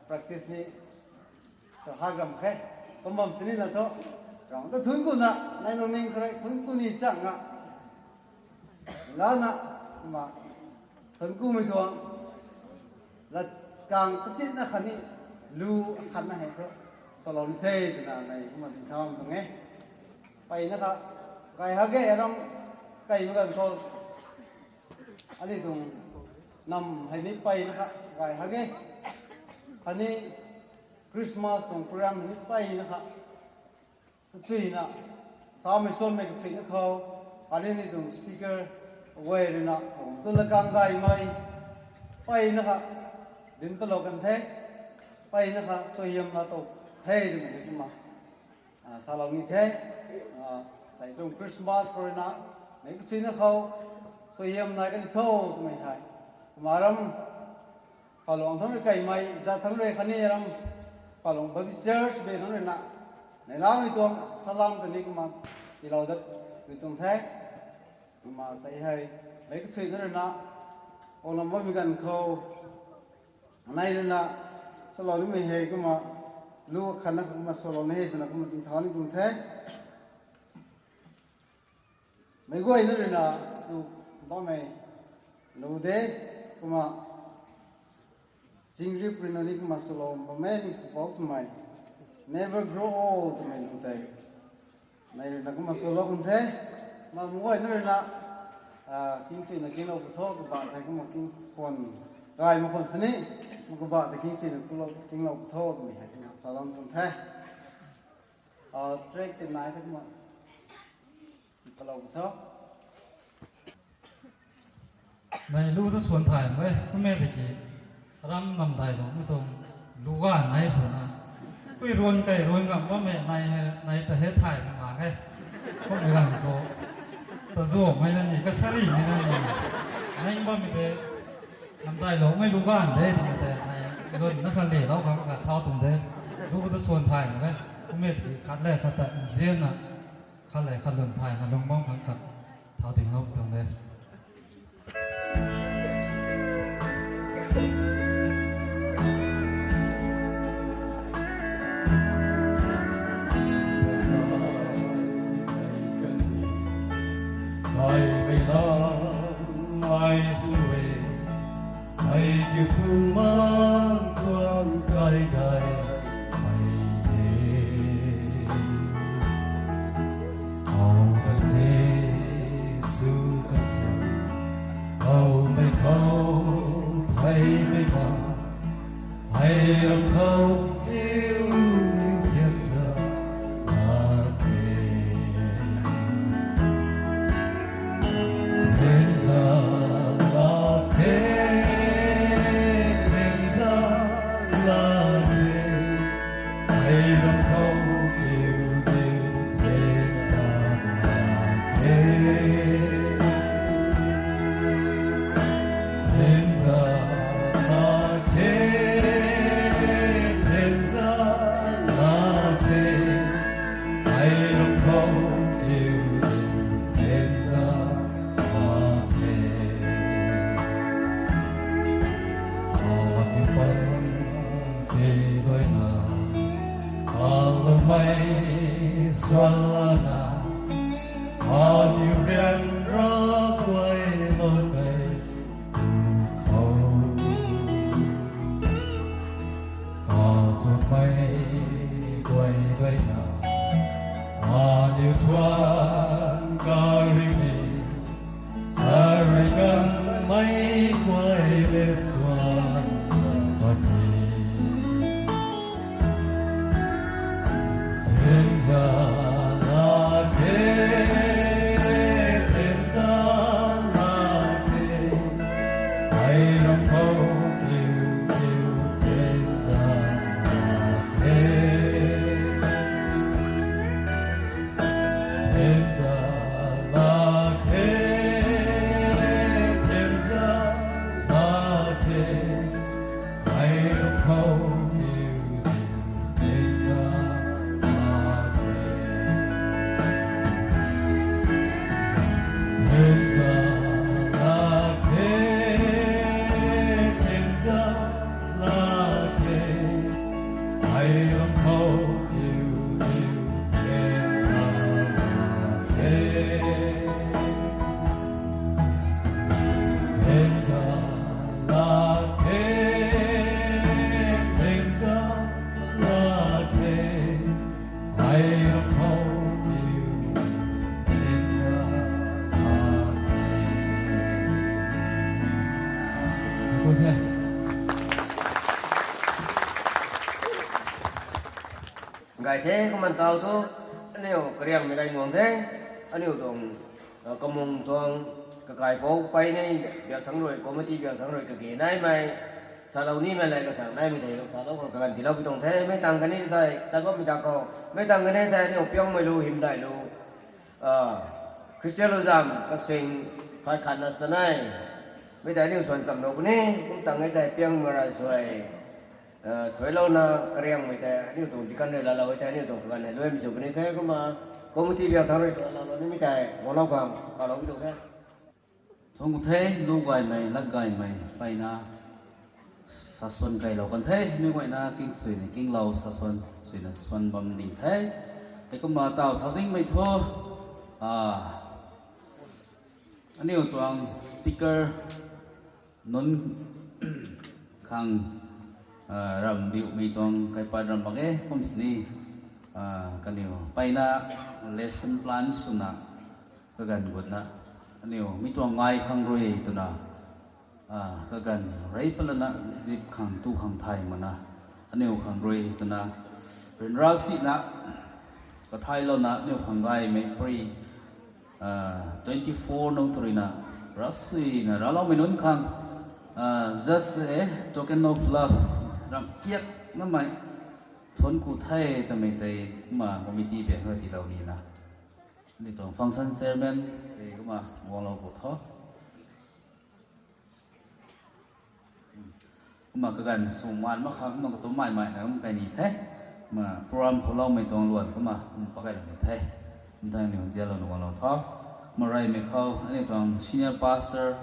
practice ni, so hak ram khe, kum bam sini na thu, ram ta thun kuna, anei nung ning khou rui thun ku ni chang a, lana, kumna, thun kumei tuang, latkang katinna khatni, lu akhatna hei thu, salou ni the twna anei kumna dinc tham tuang e. Peyna kha, kai hak ge aram, kaimei ganv khou, aniu tuang nam hei ni peyna kha, kai hak ge. Khatni Christmas tuang program hei ni peyna kha, kachuina, samei suanmei kachuina khou, khatni aniu tuang speaker guay ruina, tuang tu lakang gaymei, peyna kha, Din palou kan the, pai na kha suaihiam na tou the twmei kumna, a, salou ni the, a, sai tuang Christmas khou rui na, mei kachui na khou, suaihiam nai kan tho twmei hei. Kumna ram, Palung thang rui kaimei, zat thang rui khatni ram, Palung Baptist Church bey thang rui na, neiloumei tuang salam tani kumna, ilou dat, mei tuang the, kumna sai hei, mei kachui na rui na, o lam bammei ganv khou, nai rui na, salou nimei hei kumna, lu khatna kumna salou ni hei twna kumna tingthau ni tuang the. Meic guayna rui na sw bammei lu de, kumna, zingrip rui na ni kumna swlou bammei ni pupouc swmei, never grow old twmei lu tei, nai rui na kumna swlou khun the, ma meic guayna rui na, a, kingsuina kinglou pu tho, kaba tei kumna king khwan, gay mak khwan sini, ma kaba tei kingsuina kinglou, kinglou pu tho twmei hei kumna salou khun the. A, track tei nai the kumna, palou pu tho. Mei lu tu swan thay mak e, kummei tiki ram namdailoumei tuang lu ganv nai swna. Kui ruan kei ruan gam bammei nai, nai ta he thay mak e. Kummei ganv khou, tazuakmei na ni, kasarimei na ni, nai bammei tei, namdailoumei lu ganv de twmei tei, nai lun na kha lelou khang khat thau tuang de. Lu tu swan thay mak e, kummei tiki khat le khat ta nzianna, khat le khat lun thayna lung bam khang khat thau dinglou tuang de. Kaimei lam ai sw e, ai kiu pumang tuang kai gaymei e. Au ta Jisu kasam, aumei khou theimei ma, hei ram khou kiu niu thian za la the. Thian za la the, thian za la the, hei ram khou kiu niu thian za la the. Thian za la the, thian za la the, hei ram khou kiu niu thian za la the. Aniu pan ti duaina, aloumei swanna, aniu ryanra guaylou kei tu khou, katuakmei guay duaina, aniu thuan kariu ni, kariu kanmei guay le swan sa ni. Thian za la the, thian za la the, hei ram khou kiu kiu thian za la the. Thian za la the, thian za la the, hei ram khou kiu thian za la the. Thian za la the, thian za la the, hei ram khou kiu kiu thian za la the. Thian za la the, thian za la the, hei ram khou kiu thian za la the. Gay the kumna tau thu, aniu kariangmei gay nuang the, aniu tuang, a, kamung tuang, kakaipouc pei ni, biak thangc rui, committee biak thangc rui kage naimei, salou nimei le kasaeng naimei tei salou khang kaganv tiilou pi tuang the. Mei tang kani tei tat bammei ta khou, mei tang kani tei aniu piangmei lu hymdaih lu, Christian luzam kasing phay khatna chanei, mei tei aniu suan chamlou puni. Kum tang e tei piangmei rai suai suailouna kariangmei tei aniu tuang deacon rui laalou e thei aniu tuang kaganv hei luaimei sw puni the. Kumna committee biak thang rui laalou nimei tei guanglou khang kalou pi tuang the. Thuanc ku the, lu gaymei lat gaymei peyna sasuan kailou kan the. Mi guayna king suina kinglou sasuan suina suan bam ding the. Heikumna taw thau dingmei thu, aniu tuang speaker nunc khang rambiumei tuang kaipat ram mak e kum sini, kaniw peyna lesson plan swna kaganv gutna aniu mi tuang ngai khang rui twna kaganv rei palana zip khang tu khang thay mana aniu khang rui twna ryanra sina kathailouna aniu khang gaymei pari twenty four nunc tw ruina rasuina raloumei nunc khang just a token of love, ramh kiak namei thuanc ku the twmei tei kumna committee biak khou tiilou nina aniu tuang function chairman tei kumna guanglou pu tho. Kumna kaganv sw maan mak khang kumna katummei meina kum kai ni the. Kumna program khou loumei tuang luan kumna kum pakai ni the. Kum tei aniu zialouna guanglou tho. Kumna reymei khou aniu tuang senior pastor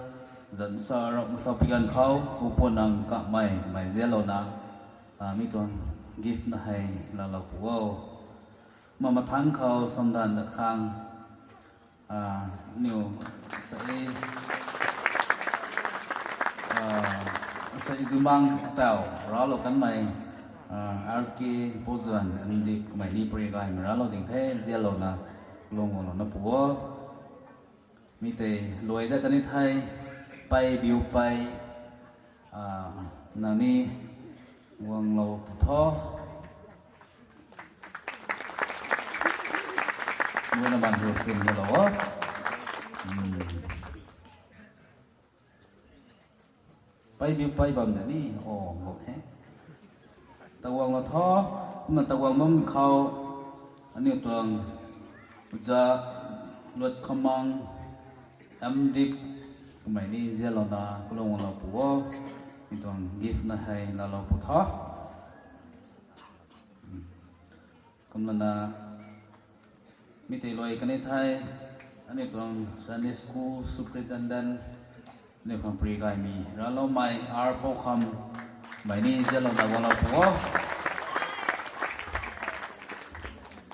zansa rau masau pi ganv khou Pu Puanang Kamei mei zialouna mi tuang gift na hei laalou pu o. Kumna mathangc khou samdanv da khang aniu sa Saizumang tau raclou kanmei, R K Pozan, Ndip kamei ni pray gaymei raclou ding the, zialouna lung guanglouna pu o. Mi tei luai dat kani the, pei biu pei, nang ni guanglou pu tho. Guayna baan hu sin helou o. Pei biu pei bam de ni, o, bam he. Taguanglou tho, kumna taguang bam khou, aniu tuang, za, luat khamang, Mdip, kamei ni zialouna kalung guanglou pu o, mi tuang gift na hei laalou pu tho. Kumlana, mi tei luai kani the, aniu tuang Sunday School Superintendent, aniu khang pray gaymei racloumei R Poukham, mei ni zialouna guanglou pu o.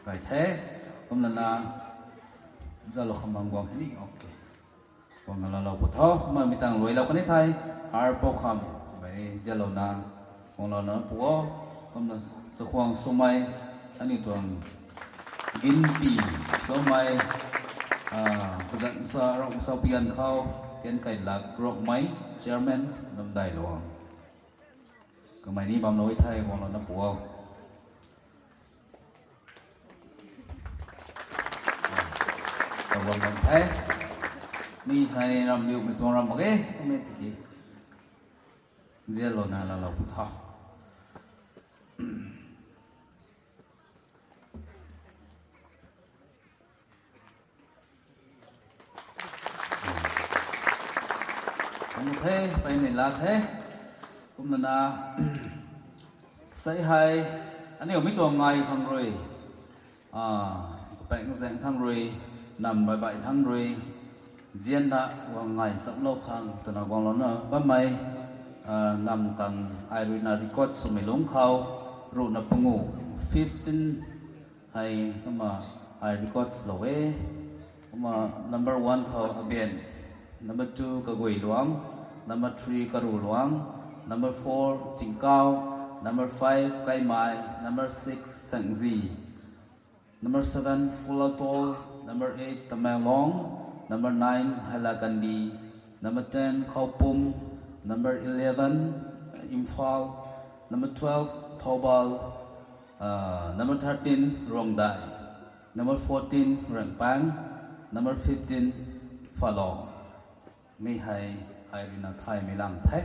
Kai the, kumlana, zalou kham bam guang he ni, okay. Guangna laalou pu tho, kumna mi tang luailou kani the, R Poukham, mei ni zialouna guanglouna pu o, kumna chakhwang swmei, aniu tuang, Ginpi, swmei, kazanc sa rau sau pi ganv khou, Tiankailak Rokmei, chairman, Namdailuang. Kamei ni bamlou e the, guanglouna pu o. Taguang bam the. Mi hei ramliumei tuang ram mak ge, mi tiki. Zialouna laalou pu tho. Kum the, pei nei la the. Kumlana, sei hei, aniu mi tuang ngai khang rui, kapek nzaeng thang rui, nam baih baih thang rui, zianna guang ngai chamlou khang twna guanglouna bammei, nam kang ai ruina record swmei lungc khou, ruhna pangu, fifteen, hei kumna ai record swlou e. Kumna number one khou Abian, number two Kaguiluang, number three Karuluang, number four Chingkau, number five Kaimai, number six Sangzi, number seven Phulatol, number eight Tamenglong, number nine Hailakandi, number ten Khaopum, number eleven Imphal, number twelve Thoubal, number thirteen Rongdai, number fourteen Rengpang, number fifteen Phalong. Mi hei ai ruina thaymei lam the.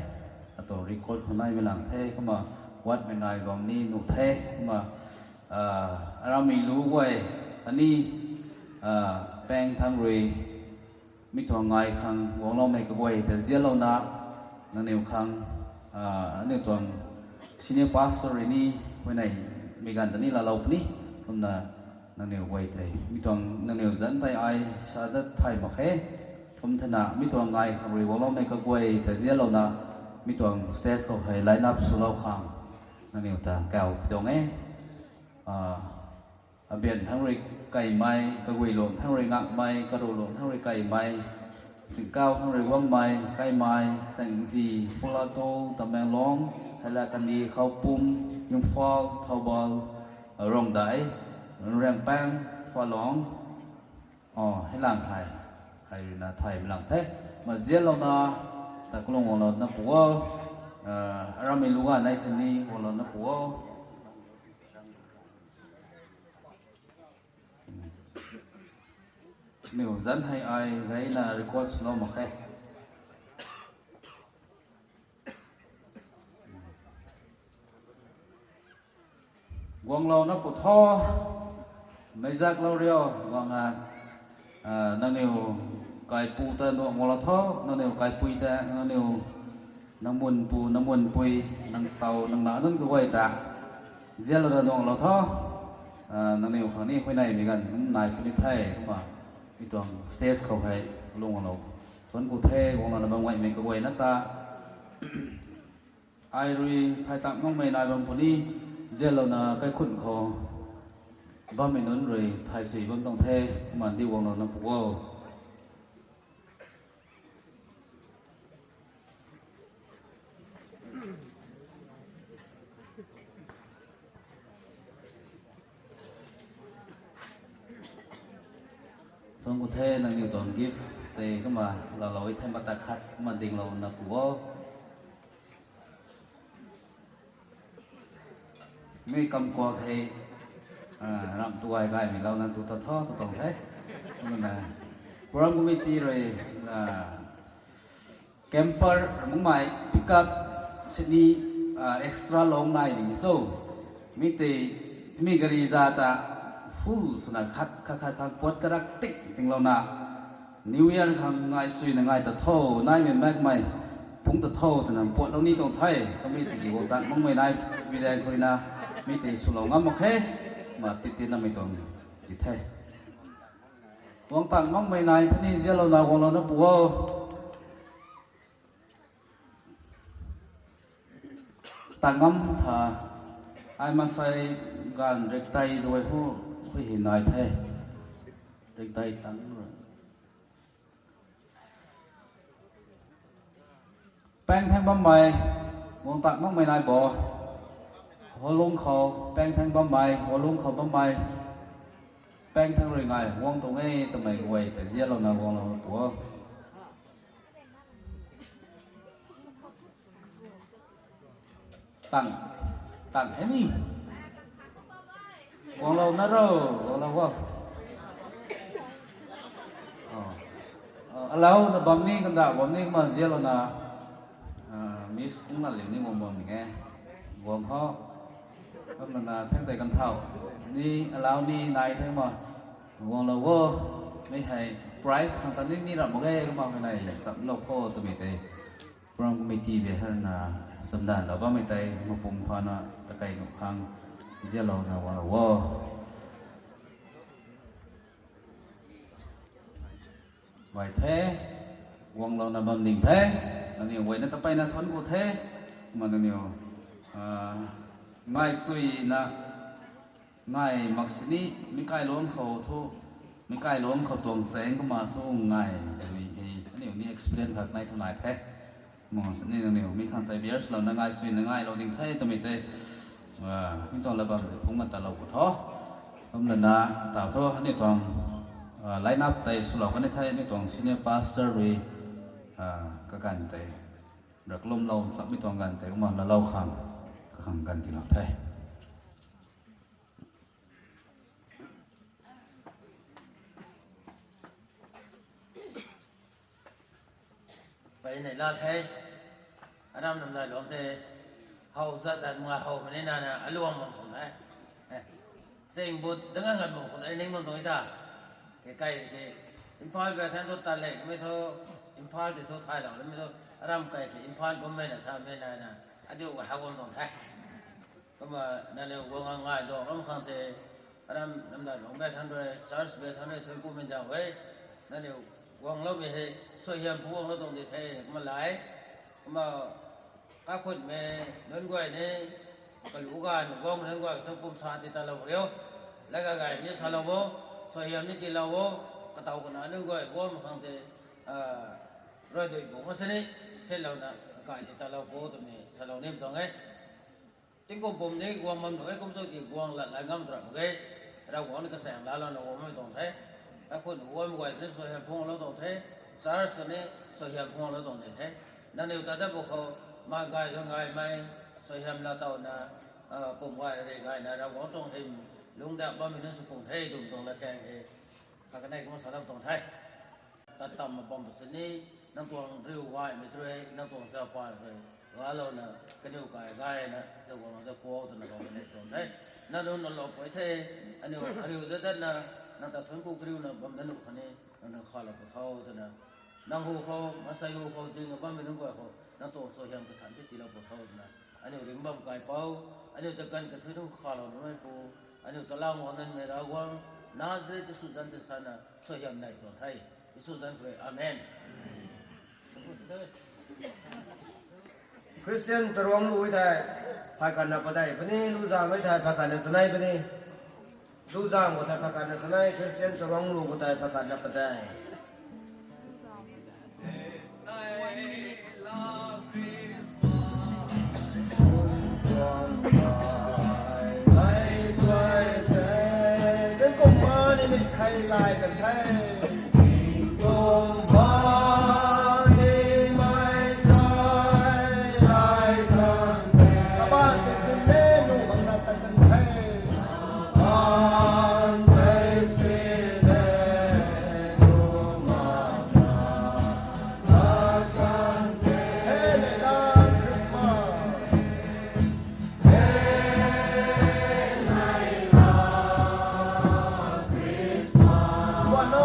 Tuang record khou naimei lang the, kumna whatmei nai bam ni nuh the, kumna, ah, aramei lu guay, khatni, ah, Peng thangc rui, mi tuang ngai khang guangloumei kaguay ta zianlouna, nangniw khang, ah, aniu tuang senior pastor rui ni, huayney mei ganv ta ni laalou puni, kumna nangniw guay tei, mi tuang nangniw zanc tei ai sa dat thay mak khe, kum thena, mi tuang ngai khang rui guangloumei kaguay ta zianlouna, mi tuang stage khou hei line up swlou khang, nangniw ta kau tuang e. Ah, abian thangc rui kaimei, kaguay luang thangc rui ngakmei, karu luang thangc rui kaimei, singkau thangc rui guangmei, kaimei, Sangzi, Phulatol, Tamenglong, Hailakandi, Khoupum, Imphal, Thoubal, Rongdai, Rengpang, Phalong, o, hei lang hei, hei ruina thaymei lang the. Kumna zianlouna, ta kalung guanglou na pu o, ah, aramei lu ganv nei thun ni guanglou na pu o. Niw zanc hei ai gayna record swlou mak khe. Guanglouna pu tho, meizaklou rio, guang a, ah, nangniw kaipu ta duang guanglou tho, nangniw kaipui ta, nangniw nangmunpu, nangmunpui, nang taw, nang na nunc kaguay ta zianlouna duanglou tho, ah, nangniw khang ni huayneymei ganv nai puni the, kumna mi tuang stage khou hei lung guanglou thuanc ku the, guanglouna bam gaymei kaguayna ta. Ai rui thay tang makmei nai bam puni, zianlouna kaikhunc khou bammei nunc rui thay sui bam tuang the, kumna di guanglouna pu o. Thuanc ku the, nangniw tuang gift tei kumna laalou e the, mata khat kumna dinglouna pu o. Mi kamkuak hei, ah, ramh tu gay gaymei lou nang tu ta tho, tu tuang the. Kumna, program committee rui, ah, camper makmei, pickup, sini, ah, extra long nai ding so. Mi tei, mi gari za ta full swna khat, khat, khat, khat puat karak tik tinglouna, New Year khang ngai suina ngai ta tho, naimei makmei phungc ta tho twna puatlou ni tuang the, kamei tiki guang tan makmei nai, bizang khuina, mi tei swlou ngam mak khe, ma titinamei tuang di the. Guang tan makmei nai thani zianlouna guanglouna pu o. Tang ngam tha, ai masei ganv riktei duai hu, hui hi nai the. Riktei tang rui. Pengthang bammei, guang tan makmei nai bo. Holung khou, pengthang bammei, holung khou bammei. Pengthang rui ngai, guang tuang e twmei guay ta zianlouna guanglou pu o. Tang, tang hei ni. Guanglou na ro, guanglou o. Alou na bam ni, kanda bam ni, kumna zianlouna, miss kungna liu ni guang bam ni e. Guang ho. Kumna na thang tei kan thau. Ni alou ni nai the ma. Guanglou o. Mi hei prize khang ta ni ni ram mak ge, kumna hei nai chamlou kho twmei tei. Program committee be harna samdanlou bammei tei mapum phana takei nuh khang zianlouna guanglou o. Guay the, guanglouna bam ding the, nangniw guayna tapeyna thuanc ku the, kumna nangniw, ah, ngai suina, ngai mak sini, mi kailuangc khou thu, mi kailuangc khou tuang chaeng kumna thu ngai, twmei hei aniu ni experience khat nai thu nai the. Mak sini nangniw mi khang tei beer swlouna ngai suina ngailou ding the twmei tei, ah, mi tuang la bam tei phungc na talou ku tho. Kumlana, taw thu aniu tuang, ah, line up tei swlou kan the, aniu tuang senior pastor rui, ah, kaganv tei, raklumlou sak mi tuang ganv tei kumna laalou khang, kakhang ganv tiilou the. Pei nei la the. Aram nam nai luang the, how zat zat ma how mani nana aluang bam khun e. Sing but dangan ngan bam khun e ning bam tuang ta. Ke kai ke Imphal be than thu ta le mi thu, Imphal ti thu thai lau mi thu, aram kai ke Imphal kum me na sa me na na, adiu ga how bam tuang the. Kumna naniu guang ngai dawng ram khang the, aram namdai lung be than rui, church be than rui, thuanc ku min dau e. Naniu guang lou mi hei, suaihiam phu guang lou tuang di the, kumna lai. Kumna, kakhun me, nunc guay ni, kalu ganv, guang nunc guay, kathang pum sa ti ta lou riu. Laga gay ni sa lou bo, suaihiam ni ti lou bo, kataw kana nunc guay, guang khang the, ah, rui dui bu ma sini, sinlouna, kakai ti ta lou bo, twmei, sa lou nim tuang e. Tingkum pum ni guang bam nu e, kum sw ki guang lat lai ngam tra mak ge. Ravguangc ni kasaeng lalouna guang bam tuang the. Kakhun guang guay ni suaihiam phung lou tuang the. Church kani suaihiam phung lou tuang ni the. Nangniw ta dat bu khou, ma gay lung gaymei, suaihiam la tawna, ah, pum gay re gayna Ravguangc tuang hym lungdauh bammei nunc sw pung the, dum tuang la kaeng e. Kha kanei kum sa lou tuang the. Tat tam ma bam sini, nang tuang riu gaymei tei, nang tuang sa pa tei, galouna, kaniw kai gayna, sa guang sa puau twna bam kanei tuang the. Nang rui na lou pui the, aniu, ariu dat dat na, nang ta thuanc ku kariuna bam na nu khani, nang na kha lou pu tho twna. Nang hu khou, masei hu khou, ding na bammei nunc guay khou, nang tuang suaihiam kathan ti ti lou pu tho twna. Aniu ring bam kai pou, aniu ta ganv kathui thu kha lou na mei pu, aniu ta lang guang nunc mei Ravguangc, Nazareth Jisu zanc ta sana, suaihiam nei tuang the. Jisu zanc khou rui, amen. Christian charuang lu tei, phay khatna padei puni, lu zang mei tei, phay khatna chanei puni. Lu zang khou tei phay khatna chanei, Christian charuang lu khou tei phay khatna padei. Nang kumna ni mei thei lai kan the. Kumna ni mei thei lai kan the. Kabaanc tei sini nuh bam na tat kan the. Kabaanc tei sini nuh bam na tat kan the. Hey, Neilang Christmas. Hey, Neilang Christmas. Guan o,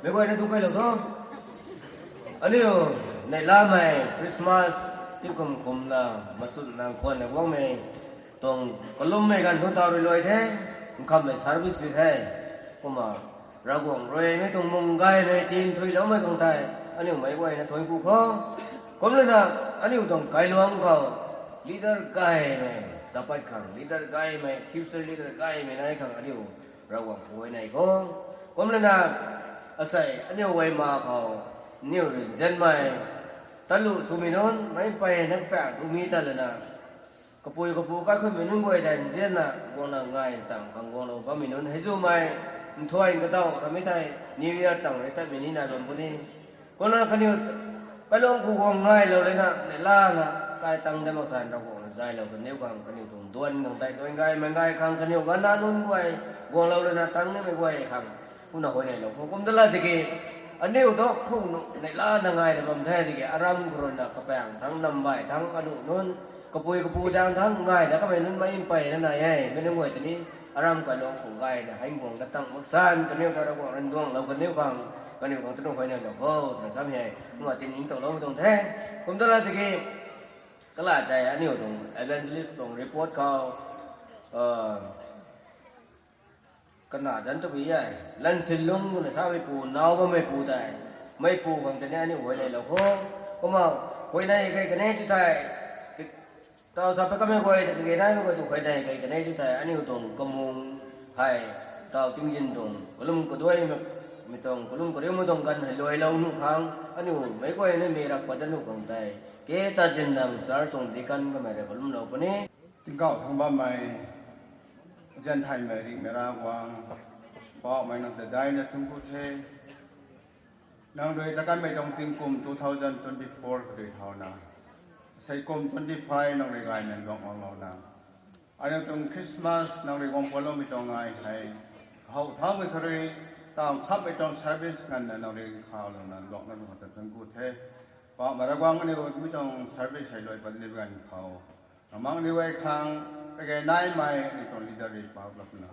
Meic guayna tu kailou tho. Aniu neihlamei Christmas tingkum kumna machun nang khwan na guangmei tuang kalummei ganv thu taw rui luai the, nkhammei service rui the. Kumna Ravguangc ruimei tuang mung gaymei tin thuiloumei khang tei aniu meic guayna thuanc ku kho. Kumlana aniu tuang kailuangc khou leader gaymei chapat khang, leader gaymei, future leader gaymei nai khang aniu Ravguangc khou huayney kho. Kumlana asei aniu guay ma khou, aniu rui nzianmei talu swmei nunc, meic peyna kapaeng tu mi ta lana, kapui kapu kaikhunmei nunc guay tei nzianna guangna ngai ncham khang guanglou bammei nunc hei zumei, nthuan kadaw ramei tei New Year tang rui tatmei ni nai bam puni. Kumna kaniw kailuangc khou guang ngailou lana, neihlana, kai tang de mak san Ravguangc rui zaylou kaniw khang, kaniw tuang duan khang tei duan gaymei ngai khang, kaniw ganv na nunc guay guanglou lana tang nimei guay khang kumna huayneylou khou kum ta la tiki, aniu thu khou nu neihlana ngai na bam the tiki, aram khou ruina kapaeng thangc, nambai thangc, anu nunc, kapui kapu dang thangc ngai da kamei nunc meic mpeyna nai e, mei nunc guay tei ni aram kailuangc khou gayna hei guang katang mak san kaniw ta Ravguangc rui nduanglou kaniw khang, kaniw khang tunu huayneylou kho twna sam e. Kumna tiningtowloumei tuang the. Kum ta la tiki, kala tei aniu tuang evangelist tuang report khou, kana zanc tabui e, Lansinlung twna sameipou, naw bammeipu tei, meipu khang tei ni aniu huayneylou kho. Kumna huayney kei kanei tu tei, taw sa pat kamei guay ta kage naimei guay tu huayney kei kanei tu tei aniu tuang kamung hei, taw tingzin tuang kalum kaduaimei tuang, kalum kariumei tuang ganv hei luailou nuh khang, aniu meic guay ni mi rak pat dat nuh khang tei, ke ta zin nang church tuang deacon kamei rui kalumlou puni. Tingkauh thangc bammei, zianthaymei ringhmei Ravguangc, Poubauhmei nang ta daina thuanc ku the. Nang rui ta kanmei tuang tingkum two thousand twenty-four khou rui thauna, sei kum twenty-five nang rui gayna nduanglouna, aniu tuang Christmas nang rui guang paloumei tuang ngai hei, kahow thaumei khou rui, taw khamhmei tuang service nganvna nang rui kalouna nduangna nunc khou ta thuanc ku the. Poubauhmei Ravguangc, aniu mi tuang service hei luai pat ni ganv khou, namang aniu guay khang, kage naimei aniu tuang leader rui paap lapna,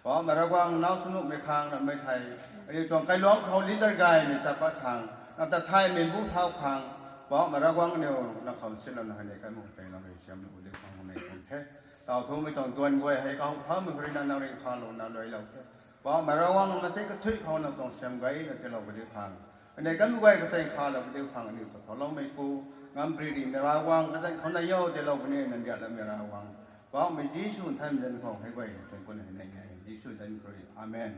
Poubauhmei Ravguangc, naw sw nuhmei khang namei thei, aniu tuang kailuangc khou leader gaymei chapat khang, nang ta thaymei bu thau khang, Poubauhmei Ravguangc, aniu nang khou sinlouna hei ni kai muk tei nang rui siamlou diu khang huayney tuang the. Taw thumei tuang duan guay hei kahow thaumei khou rui na nang rui khalouna luailou the. Poubauhmei Ravguangc, mansei kathuic khou nang tuang siam gayna tiilou diu khang, aniu kanmei guay katei khalou diu khang aniu ta thouloumeipu, ngamparymei Ravguangc, kazanc khou nai o tiilou puni nang diatloumei Ravguangc, Poubauhmei Jisu nthanmei zanc khou hei guay tei kumna huayney e, Jisu zanc khou rui. Amen.